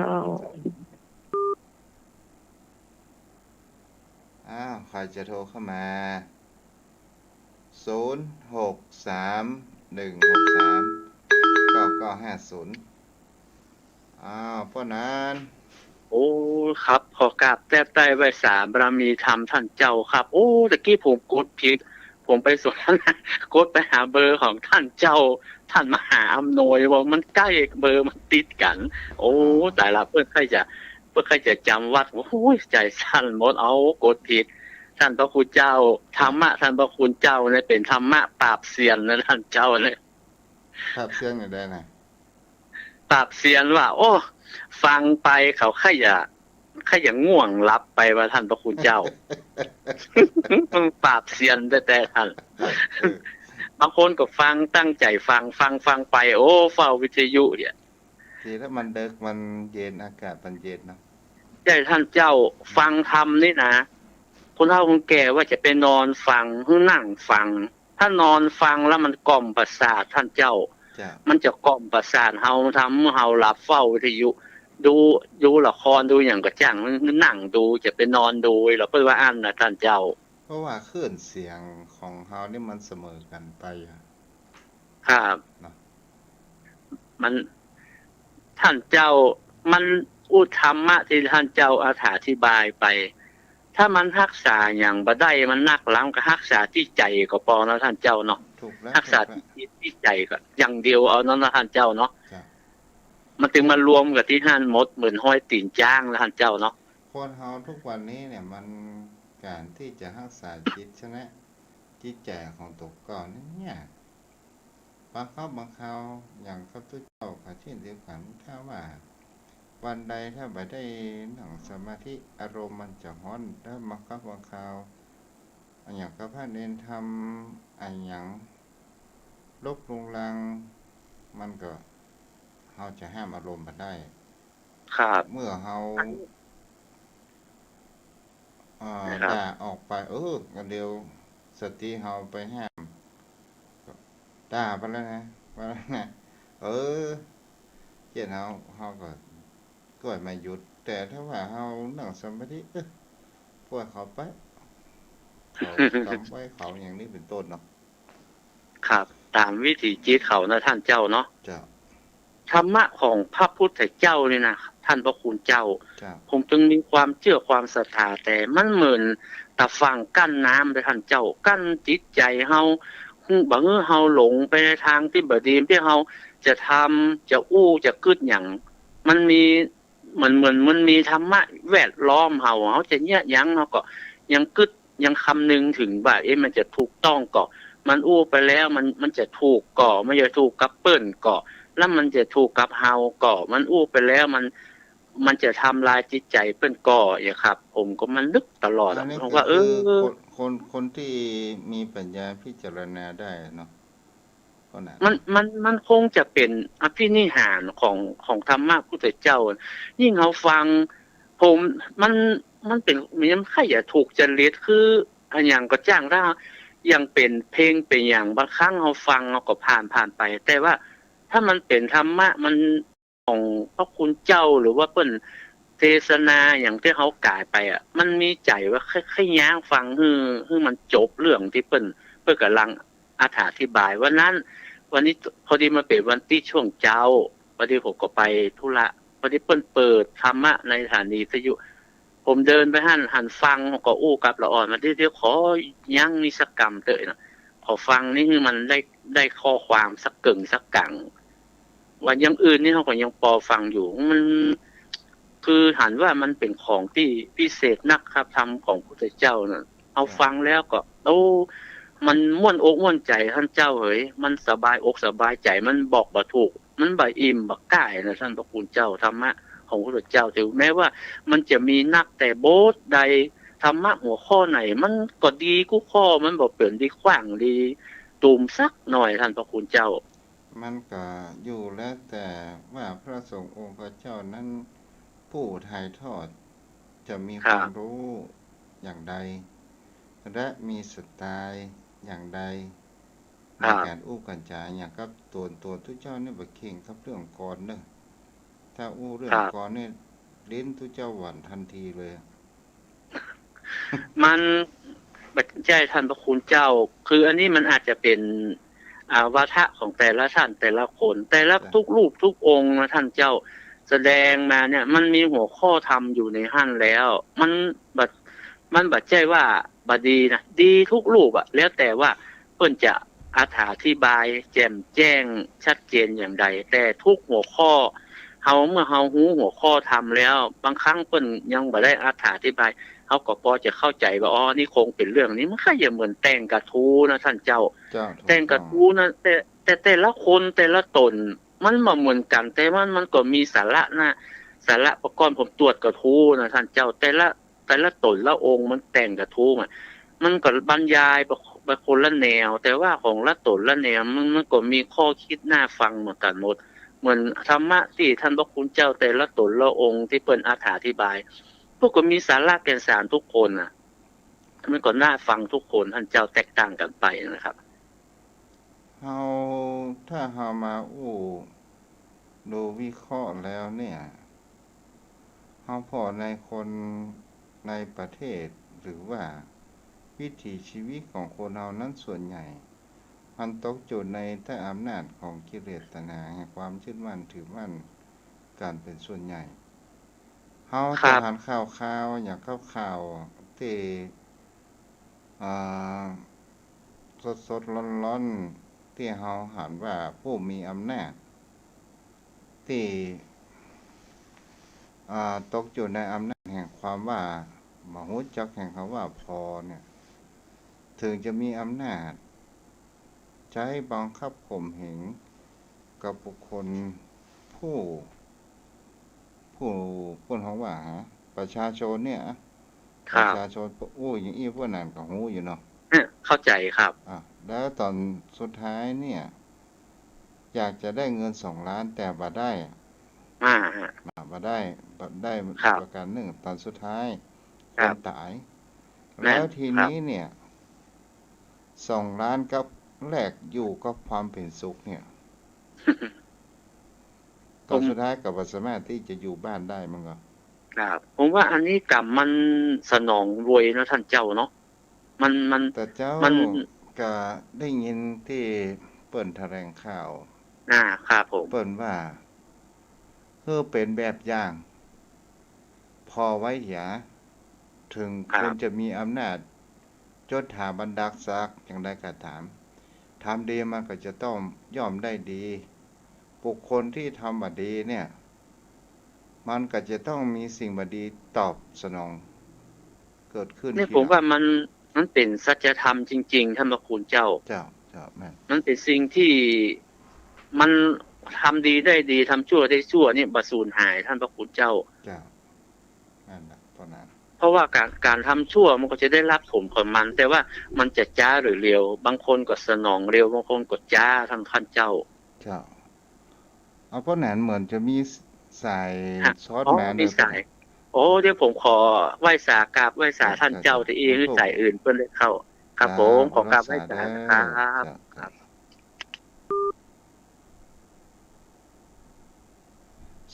อ้าว ใครจะโทรเข้ามา ศูนย์หกสาม หนึ่งหกสาม เก้าเก้าห้าศูนย์ อ้าว ป้อหนาน โอ้ ครับ ขอกราบแทบใต้ไหว้สาบารมีธรรมต้านเจ้าครับ โอ้ ตะกี้ผมกดผิด ผมไปสนทนา กดไปหาเบอร์ของต้านเจ้า ต้านมหาอำนวย ว่ามันใก้เบอร์มันติดกั๋น โอ้ อ๋อ ต๋ายละ เปิ้นใค่จะ เปิ้นใค่จะจ๋ำวัด โอ้ย ใจ๋สั่นหมด เอา กดผิด ท่านพระคุณเจ้า ธรรมะท่านพระคุณเจ้าเนี่ยเป๋นธรรมะปราบเซียนนะท่านเจ้าเนี่ย ปราบเซียนอย่างใดนะ ปราบเซียนว่า โอ้ ฟังไปเขาใค่จะ ใค่จะง่วงหลับไปว่าท่านพระคุณเจ้า ปราบเซียนแต๊ๆ ท่าน เออ บางคนก็ฟังตั้งใจ๋ฟัง ฟัง ฟังไป โอ้ เฝ้าวิทยุเนี่ย ทีถ้ามันเดิ็กมันเย็น อากาศมันเย็นเนาะ ใจ้ท่านเจ้า ฟังธรรมนี่นะ คนเฒ่าคนแก่ว่าจะไปนอนฟัง หรือนั่งฟัง ถ้านอนฟังแล้วมันกล่อมประสาทท่านเจ้า เจ้า มันจะกล่อมประสาทเฮา ทำหื้อเฮาหลับ เฝ้าวิทยุ ดู ดูละคร ดูหยังก็จ้าง นั่งดู จะไปนอนดู แล้วเปิ้นว่าอั้นนะท่านเจ้า เพราะว่าคลื่นเสียงของเฮานี่มันเสมอกั๋นไปอะ ครับ เนาะ มัน ท่านเจ้า มันอู้ธรรมะตี้ท่านเจ้าอธิบายไป ถ้ามันฮักษาหยังบ่ได้ มันนักหลังก็ฮักษาตี้ใจ๋ก็ปอเนาะท่านเจ้าเนาะ ถูกแล้ว ฮักษา ถูกแล้ว ตี้จิตตี้ใจ๋ก็อย่างเดียวเอาเนาะ เนาะท่านเจ้าเนาะ เจ้า มันจึงมารวมกั๋นตี้หั้นหมด เหมือนฮอยตี๋นจ๊างนะท่านเจ้าเนาะ คนเฮาทุกวันนี้เนี่ย มันก๋านตี้จะฮักษาจิตชนะจิตใจ๋ของตั๋วเก่านี่ยาก บางครั้งบางคราว อย่างข้าพเจ้าก็เช่นเดียวกั๋น ถ้าว่าวันใดถ้าบ่ได้นั่งสมาธิ อารมณ์มันจะฮ้อน แล้วบางครั้งบางคราว อะหยังกับพระเณรทำอะหยังรบรุงรัง มันก็ เฮาจะห้ามอารมณ์บ่ได้ ครับ เมื่อเฮา อันนี้ อ่า นะครับ ด่าออกไป เออ อันเดียวสติเฮาไปห้าม ก็ด่าไปแล้วนะ ว่าแล้วนะ เออ เจ้าเฮา เฮาก็ ก็บ่หยุด แต่ถ้าว่าเฮานั่งสมาธิ เออ ปล่อยเขาไป เขาทำไว้เขาอย่างนี้เป๋นต้นเนาะ ครับ ต๋ามวิถีจิตเขานะท่านเจ้าเนาะ เจ้า ธรรมะของพระพุทธเจ้านี่นะ ท่านพระคุณเจ้า เจ้า ผมจึงมีความเจื้อความศรัทธา แต่มันเหมือนตาฝั่งกั้นน้ำเลยท่านเจ้า กั้นจิตใจ๋เฮา บ่หื้อเฮาหลงไปในตางตี้บ่ดี ตี้เฮาจะทำ จะอู้ จะกึ๊ดหยัง มันมี เหมือน เหมือนมันมีธรรมะแวดล้อมเฮา เฮาจะเยียะหยัง เฮาก็ยังกึ๊ด ยังคำนึงเถิงว่า เอ๊ะ มันจะถูกต้องก่อ มันอู้ไปแล้ว มัน มันจะถูกก่อ มันจะถูกกับเปิ้นก่อ แล้วมันจะถูกกับเฮาก่อ มันอู้ไปแล้ว มัน มันจะทำลายจิตใจ๋เปิ้นก่อ อย่างครับ ผมก็มานึกตลอดอะ อันนี้ ผมว่า ก็คือ เออ คน คน คนตี้มีปัญญาพิจารณาได้เนาะ ก็นั่น มัน มัน มันคงจะเป๋นอภินิหารของ ของธรรมะพุทธเจ้า ยิ่งเฮาฟัง ผม มัน มันเป๋น มันใค่จะถูกจริต คืออะหยังก็จ้าง ถ้าอย่างเป๋นเพลงเป๋นหยัง บางครั้งเฮาฟังเฮาก็ผ่าน ผ่านไป แต่ว่าถ้ามันเป๋นธรรมะ มัน ของพระคุณเจ้า หรือว่าเปิ้นเทศนาหยังตี้เฮากายไปอะ มันมีใจ๋ว่าใค่ ใค่ย้างฟังหื้อ หื้อมันจบเรื่องตี้เปิ้น เปิ้นก่ำลังอธิบาย วันนั้น วันนี้ พอดีมันเป๋นวันตี้ช่วงเจ๊า พอดีผมก็ไปธุระ พอดีเปิ้นเปิดธรรมะในสถานีวิทยุ ผมเดินไปหั้น หันฟังก็อู้กับละอ่อนว่า เดี๋ยว เดี๋ยวขอยั้งนี่สักกำเต๊อะนะ ขอฟังนี่หื้อมันได้ ได้ข้อความสักเกิ่งสักกั๋ง ว่าอย่างอื่นนี่เฮาก็ยังปอฟังอยู่ มัน คือหันว่ามันเป๋นของตี้พิเศษนักครับ ธรรมของพุทธเจ้าน่ะ เฮาฟังแล้วก็ โอ้ มันม่วนอกม่วนใจ๋ท่านเจ้าเหย มันสบายอกสบายใจ๋ มันบอกบ่ถูก มันบ่อิ่มบ่ก้ายนะท่านพระคุณเจ้า ธรรมะของพุทธเจ้า ถึงแม้ว่ามันจะมีนักแต่บทใด ธรรมะหัวข้อไหน มันก็ดีกู้ข้อ มันบ่เป๋นดีขว้างดีตูมสักหน่อยท่านพระคุณเจ้า มันก็อยู่แล้วแต่ว่าพระสงฆ์องค์เจ้านั้นผู้ถ่ายทอดจะมี ครับ ความรู้อย่างใด และมีสไตล์อย่างใด ครับ ในก๋านอู้ก๋านจ๋า อย่างกับตั๋ว ตั๋วตุ๊เจ้านี่บ่เข่งกับเรื่องกลอนเน่อ ถ้าอู้เรื่อง ครับ กลอนนี่ ลิ้นตุ๊เจ้าหว่านทันทีเลยอะ มันบ่ใจ้ท่านพระคุณเจ้า คืออันนี้มันอาจจะเป๋น อ่า วาทะของแต่ละท่านแต่ละคน แต่ละ ครับ ทุกรูปทุกองค์นะท่านเจ้า แสดงมาเนี่ย มันมีหัวข้อธรรมอยู่ในหั้นแล้ว มันบ่ มันบ่ใจ้ว่าบ่ดีนะ ดีทุกรูปอะ แล้วแต่ว่าเปิ้นจะอธิบายแจ่มแจ้งชัดเจนอย่างใด แต่ทุกหัวข้อ เฮา เมื่อเฮาฮู้หัวข้อธรรมแล้ว บางครั้งเปิ้นยังบ่ได้อธิบาย เฮาก็ปอจะเข้าใจ๋ว่า อ๋อ นี่คงเป๋นเรื่องนี้ มันก็จะเหมือนแต่งกระทู้นะต้านเจ้า เจ้า ถูกต้อง แต่งกระทู้นะ แต่ แต่ แต่ละคนแต่ละต๋น มันบ่เหมือนกั๋น แต่มัน มันก็มีสาระนะ สาระประกอบผมตรวจกระทู้นะต้านเจ้า แต่ละ แต่ละต๋นละองค์มันแต่งกระทู้อะ มันก็บรรยายไป ไปคนละแนว แต่ว่าของละต๋นละแนว มัน มันก็มีข้อคิดน่าฟังเหมือนกั๋นหมด เหมือนธรรมะตี้ท่านพระคุณเจ้าแต่ละต๋นละองค์ตี้เปิ้นอธิบาย เปิ้นก็มีสาระแก่นสารทุกคนน่ะ มันก็น่าฟังทุกคน ต้านเจ้า แตกต่างกั๋นไปนะครับ เฮา ถ้าเฮามาอู้ดูวิเคราะห์แล้วเนี่ย เฮาผ่อในคนในประเทศ หรือว่าวิถีชีวิตของคนเฮานั้นส่วนใหญ่ มันตกอยู่ในใต้อำนาจของกิเลสตัณหาแห่งความยึดมั่นถือมั่นกั๋นเป๋นส่วนใหญ่ เฮา ครับ จะหันข่าวๆ อย่างข่าวๆ ตี้ อ่า สดๆ ร้อนๆ ตี้เฮาหันว่าผู้มีอำนาจ ตี้ อ่า ตกอยู่ในอำนาจแห่งความว่า บ่ฮู้จักแห่งกำว่าพอเนี่ย เถิงจะมีอำนาจ ใจ๊บังคับข่มเหงกับบุคคลผู้ ผู้ เปิ้นฮ้องว่า ฮะ ประชาชนเนี่ย ครับ ประชาชน อู้อย่างอี้ พวกนั้นก็ฮู้อยู่เนาะ เออ เข้าใจ๋ครับ อ่ะ แล้วต๋อนสุดท้ายเนี่ย อยากจะได้เงินสองล้าน แต่บ่ได้ อ่า ฮะ อ่ะ บ่ได้ บ่ได้ ครับ ประการนึ่ง ต๋อนสุดท้าย ครับ คนต๋าย แม่น แล้วทีนี้เนี่ย ครับ สองล้านกับแลกอยู่กับความเป๋นสุขเนี่ย ผม ต๋อนสุดท้ายก็บ่สามารถตี้จะอยู่บ้านได้ มันก็ ครับ ผมว่าอันนี้กรรมมันสนองไวเนาะต้านเจ้าเนาะ มัน มัน แต่เจ้า มัน ก็ได้ยินตี้เปิ้นแถลงข่าว อ่า ครับผม เปิ้นว่า หื้อเป๋นแบบอย่าง ผ่อไว้เหีย เถิง ครับ คนจะมีอำนาจยศถาบรรดาศักดิ์อย่างใดก็ต๋าม ทำดีมันก็จะต้องย่อมได้ดี บุคคลที่ทำบ่ดีเนี่ย มันก็จะต้องมีสิ่งบ่ดีตอบสนองเกิดขึ้น เนี่ย ทีหลัง ผมว่ามัน มันเป๋นสัจธรรมจริงๆ ต้านพระคุณเจ้า เจ้า เจ้า แม่น มันเป๋นสิ่งตี้ มันทำดีได้ดี ทำชั่วได้ชั่วเนี่ย บ่สูญหาย ต้านพระคุณเจ้า เจ้า นั่นแหละ เพราะนั้น เพราะว่าก๋าน ก๋านทำชั่วมันก็จะได้รับผลของมัน แต่ว่ามันจะจ๊าหรือเร็ว บางคนก็สนองเร็ว บางคนก็จ๊า ต้าน ต้านเจ้า เจ้า เอา เพราะนั้นเหมือนจะมีสาย ฮะ สดมา อ๋อ มีสาย เดี๋ยวผม โอ้ เดี๋ยวผมขอไหว้สากราบไหว้สา เจ้า ต้านเจ้า เจ้า ตี้อี้ เจ้า หื้อสายอื่นเปิ้นได้เข้า ครับ เจ้า ผม ขอกราบไหว้สา เจ้า นะครับ เจ้า ครับ ครับ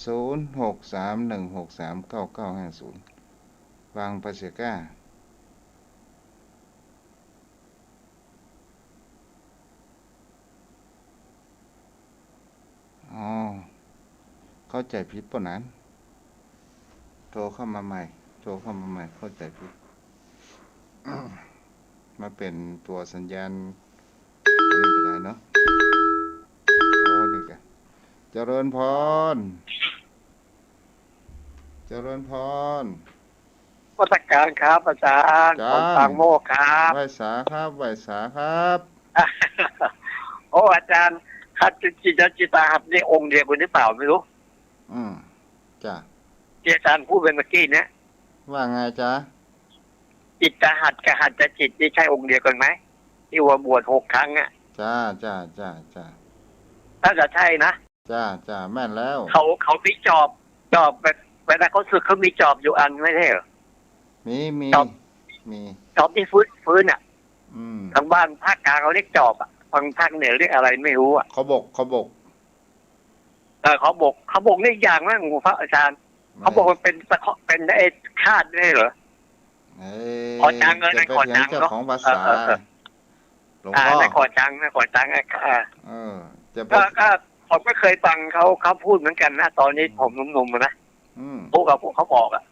ศูนย์หกสามหนึ่งหกสามเก้าเก้าห้าศูนย์ วางไปเสียก้า อ๋อ เข้าใจ๋ผิดเปล่านั้น โทรเข้ามาใหม่ โทรเข้ามาใหม่ เข้าใจ๋ผิด มาเป๋นตั๋วสัญญาณ อันนี้ก็ได้เนาะ โอ้ นี่ก็ เจริญพร เจริญพร นมัสการครับอาจารย์ จ้า ผมปางโมกข์ครับ ไหว้สาครับ ไหว้สาครับ โอ้ อาจารย์ ครับ จิต จิต จิตตหัตถ์นี่องค์เดียวกันหรือเปล่าไม่รู้ อืม จ้ะ ที่อาจารย์พูดไปเมื่อกี้เนี่ย ว่าไงจ๊ะ จิตตหัตถ์กับหัตถจิตนี่ใช่องค์เดียวกันไหม ที่ว่าบวชหกครั้งอะ จ้า จ้า จ้า จ้า น่าจะใช่นะ จ้า จ้า แม่นแล้ว เขา เขามีจอบ จอบแบบ เวลาเขาสึกเขามีจอบอยู่อันไม่ใช่เหรอ มี มี จอบ มี จอบที่ฟื้น ฟื้นอะ อืม ทางบ้านภาคกลางเขาเรียกจอบอะ ทางภาคเหนือเรียกอะไรไม่รู้อะ ขบก ขบก เออ ขบก ขบกนี่อย่างนะหลวงพ่ออาจารย์ ไม่ ขบกมันเป็นตะเคาะ เป็นไอ้คาดไม่ใช่เหรอ เอ้ย ขอจังเลย จะไปเถียง นะ ขอจัง เจ้าของภาษา เนาะ เออ เออ เออ หลวงพ่อ อ่า นะ ขอจัง นะ ขอจัง อ่ะ อ่า เออ จะไป ก็ ก็ผมก็เคยฟังเขา เขาพูดเหมือนกันนะ ตอนนี้ อืม ผมหนุ่มๆ อะนะ อืม พวกเขา พวกเขาบอกอะ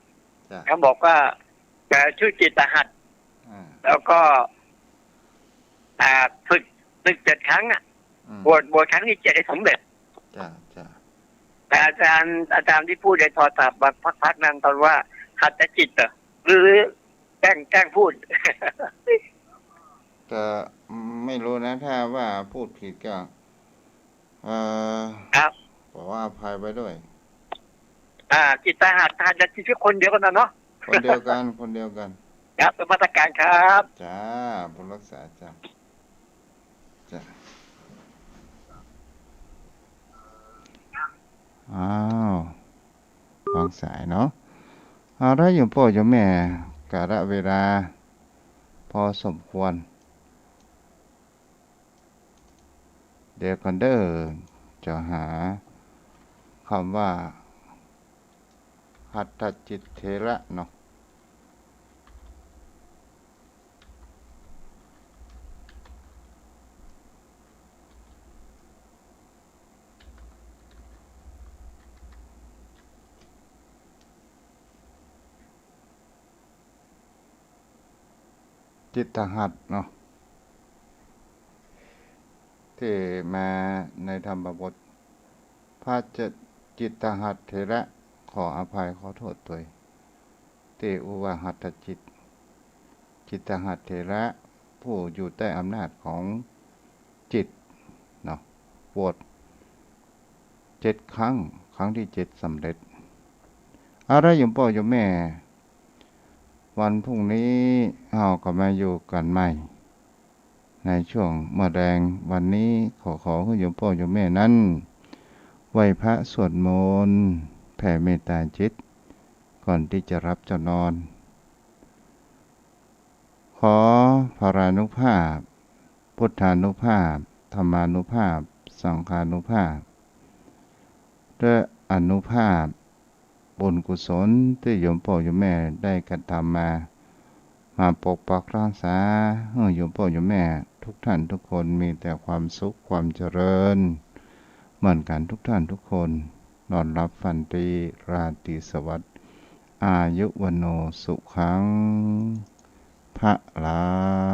จ้ะ เขาบอกว่า แต่ชื่อจิตตหัตถ์ อ่า แล้วก็ อ่า สึก สึกเจ็ดครั้งอะ อืม บวช บวชครั้งที่เจ็ดให้สำเร็จ จ้ะ จ้ะ แต่อาจารย์ อาจารย์ตี้พูดในโทรศัพท์มาพักๆ นั้นตอนว่าหัตถจิตเหรอ หรือแกล้ง แกล้งพูด ก็ไม่รู้นะ ถ้าว่าพูดผิดก็ เอ่อ ครับ ขออภัยไว้ด้วย อ่า จิตตหัตถ์ หัตถจิตคือคนเดียวกั๋นน่ะเนาะ คนเดียวกั๋น คนเดียวกั๋น ครับ นมัสการครับ จ้า บุญรักษา จ้า จ้า อ้าว วางสายเนาะ เอาละ โยมป้อโยมแม่ กาละเวลา พอสมควร เดี๋ยวก่อนเด้อ จะหาคำว่า หัตถจิตเถระเนาะ จิตตหัตถ์เนาะ ตี้มาในธรรมบท พระจิตตหัตถ์เถระ ขออภัยขอโต้ษตวย ตี้อู้ว่าหัตถจิต จิตตหัตถ์เถระ ผู้อยู่ใต้อำนาจของจิตเนาะ บวชเจ็ดครั้ง ครั้งที่เจ็ดสำเร็จ เอาละ โยมป้อโยมแม่ วันพรุ่งนี้เฮาก็มาอยู่กั๋นใหม่ ในช่วงเมื่อแลงวันนี้ ขอ ขอหื้อโยมป้อโยมแม่นั้น ไหว้พระสวดมนต์ แผ่เมตตาจิต ก่อนตี้จะหลับจะนอน ขอพลานุภาพ พุทธานุภาพ ธรรมานุภาพ สังฆานุภาพ และอานุภาพ บุญกุศลตี้โยมป้อโยมแม่ได้กระทำมา มาปกปักรักษา หื้อโยมป้อโยมแม่ทุกท่านทุกคนมีแต่ความสุขความเจริญ เหมือนกั๋นทุกท่านทุกคน นอนหลับฝันดี ราตรีสวัสดิ์ อายุวัณโณ สุขัง พลัง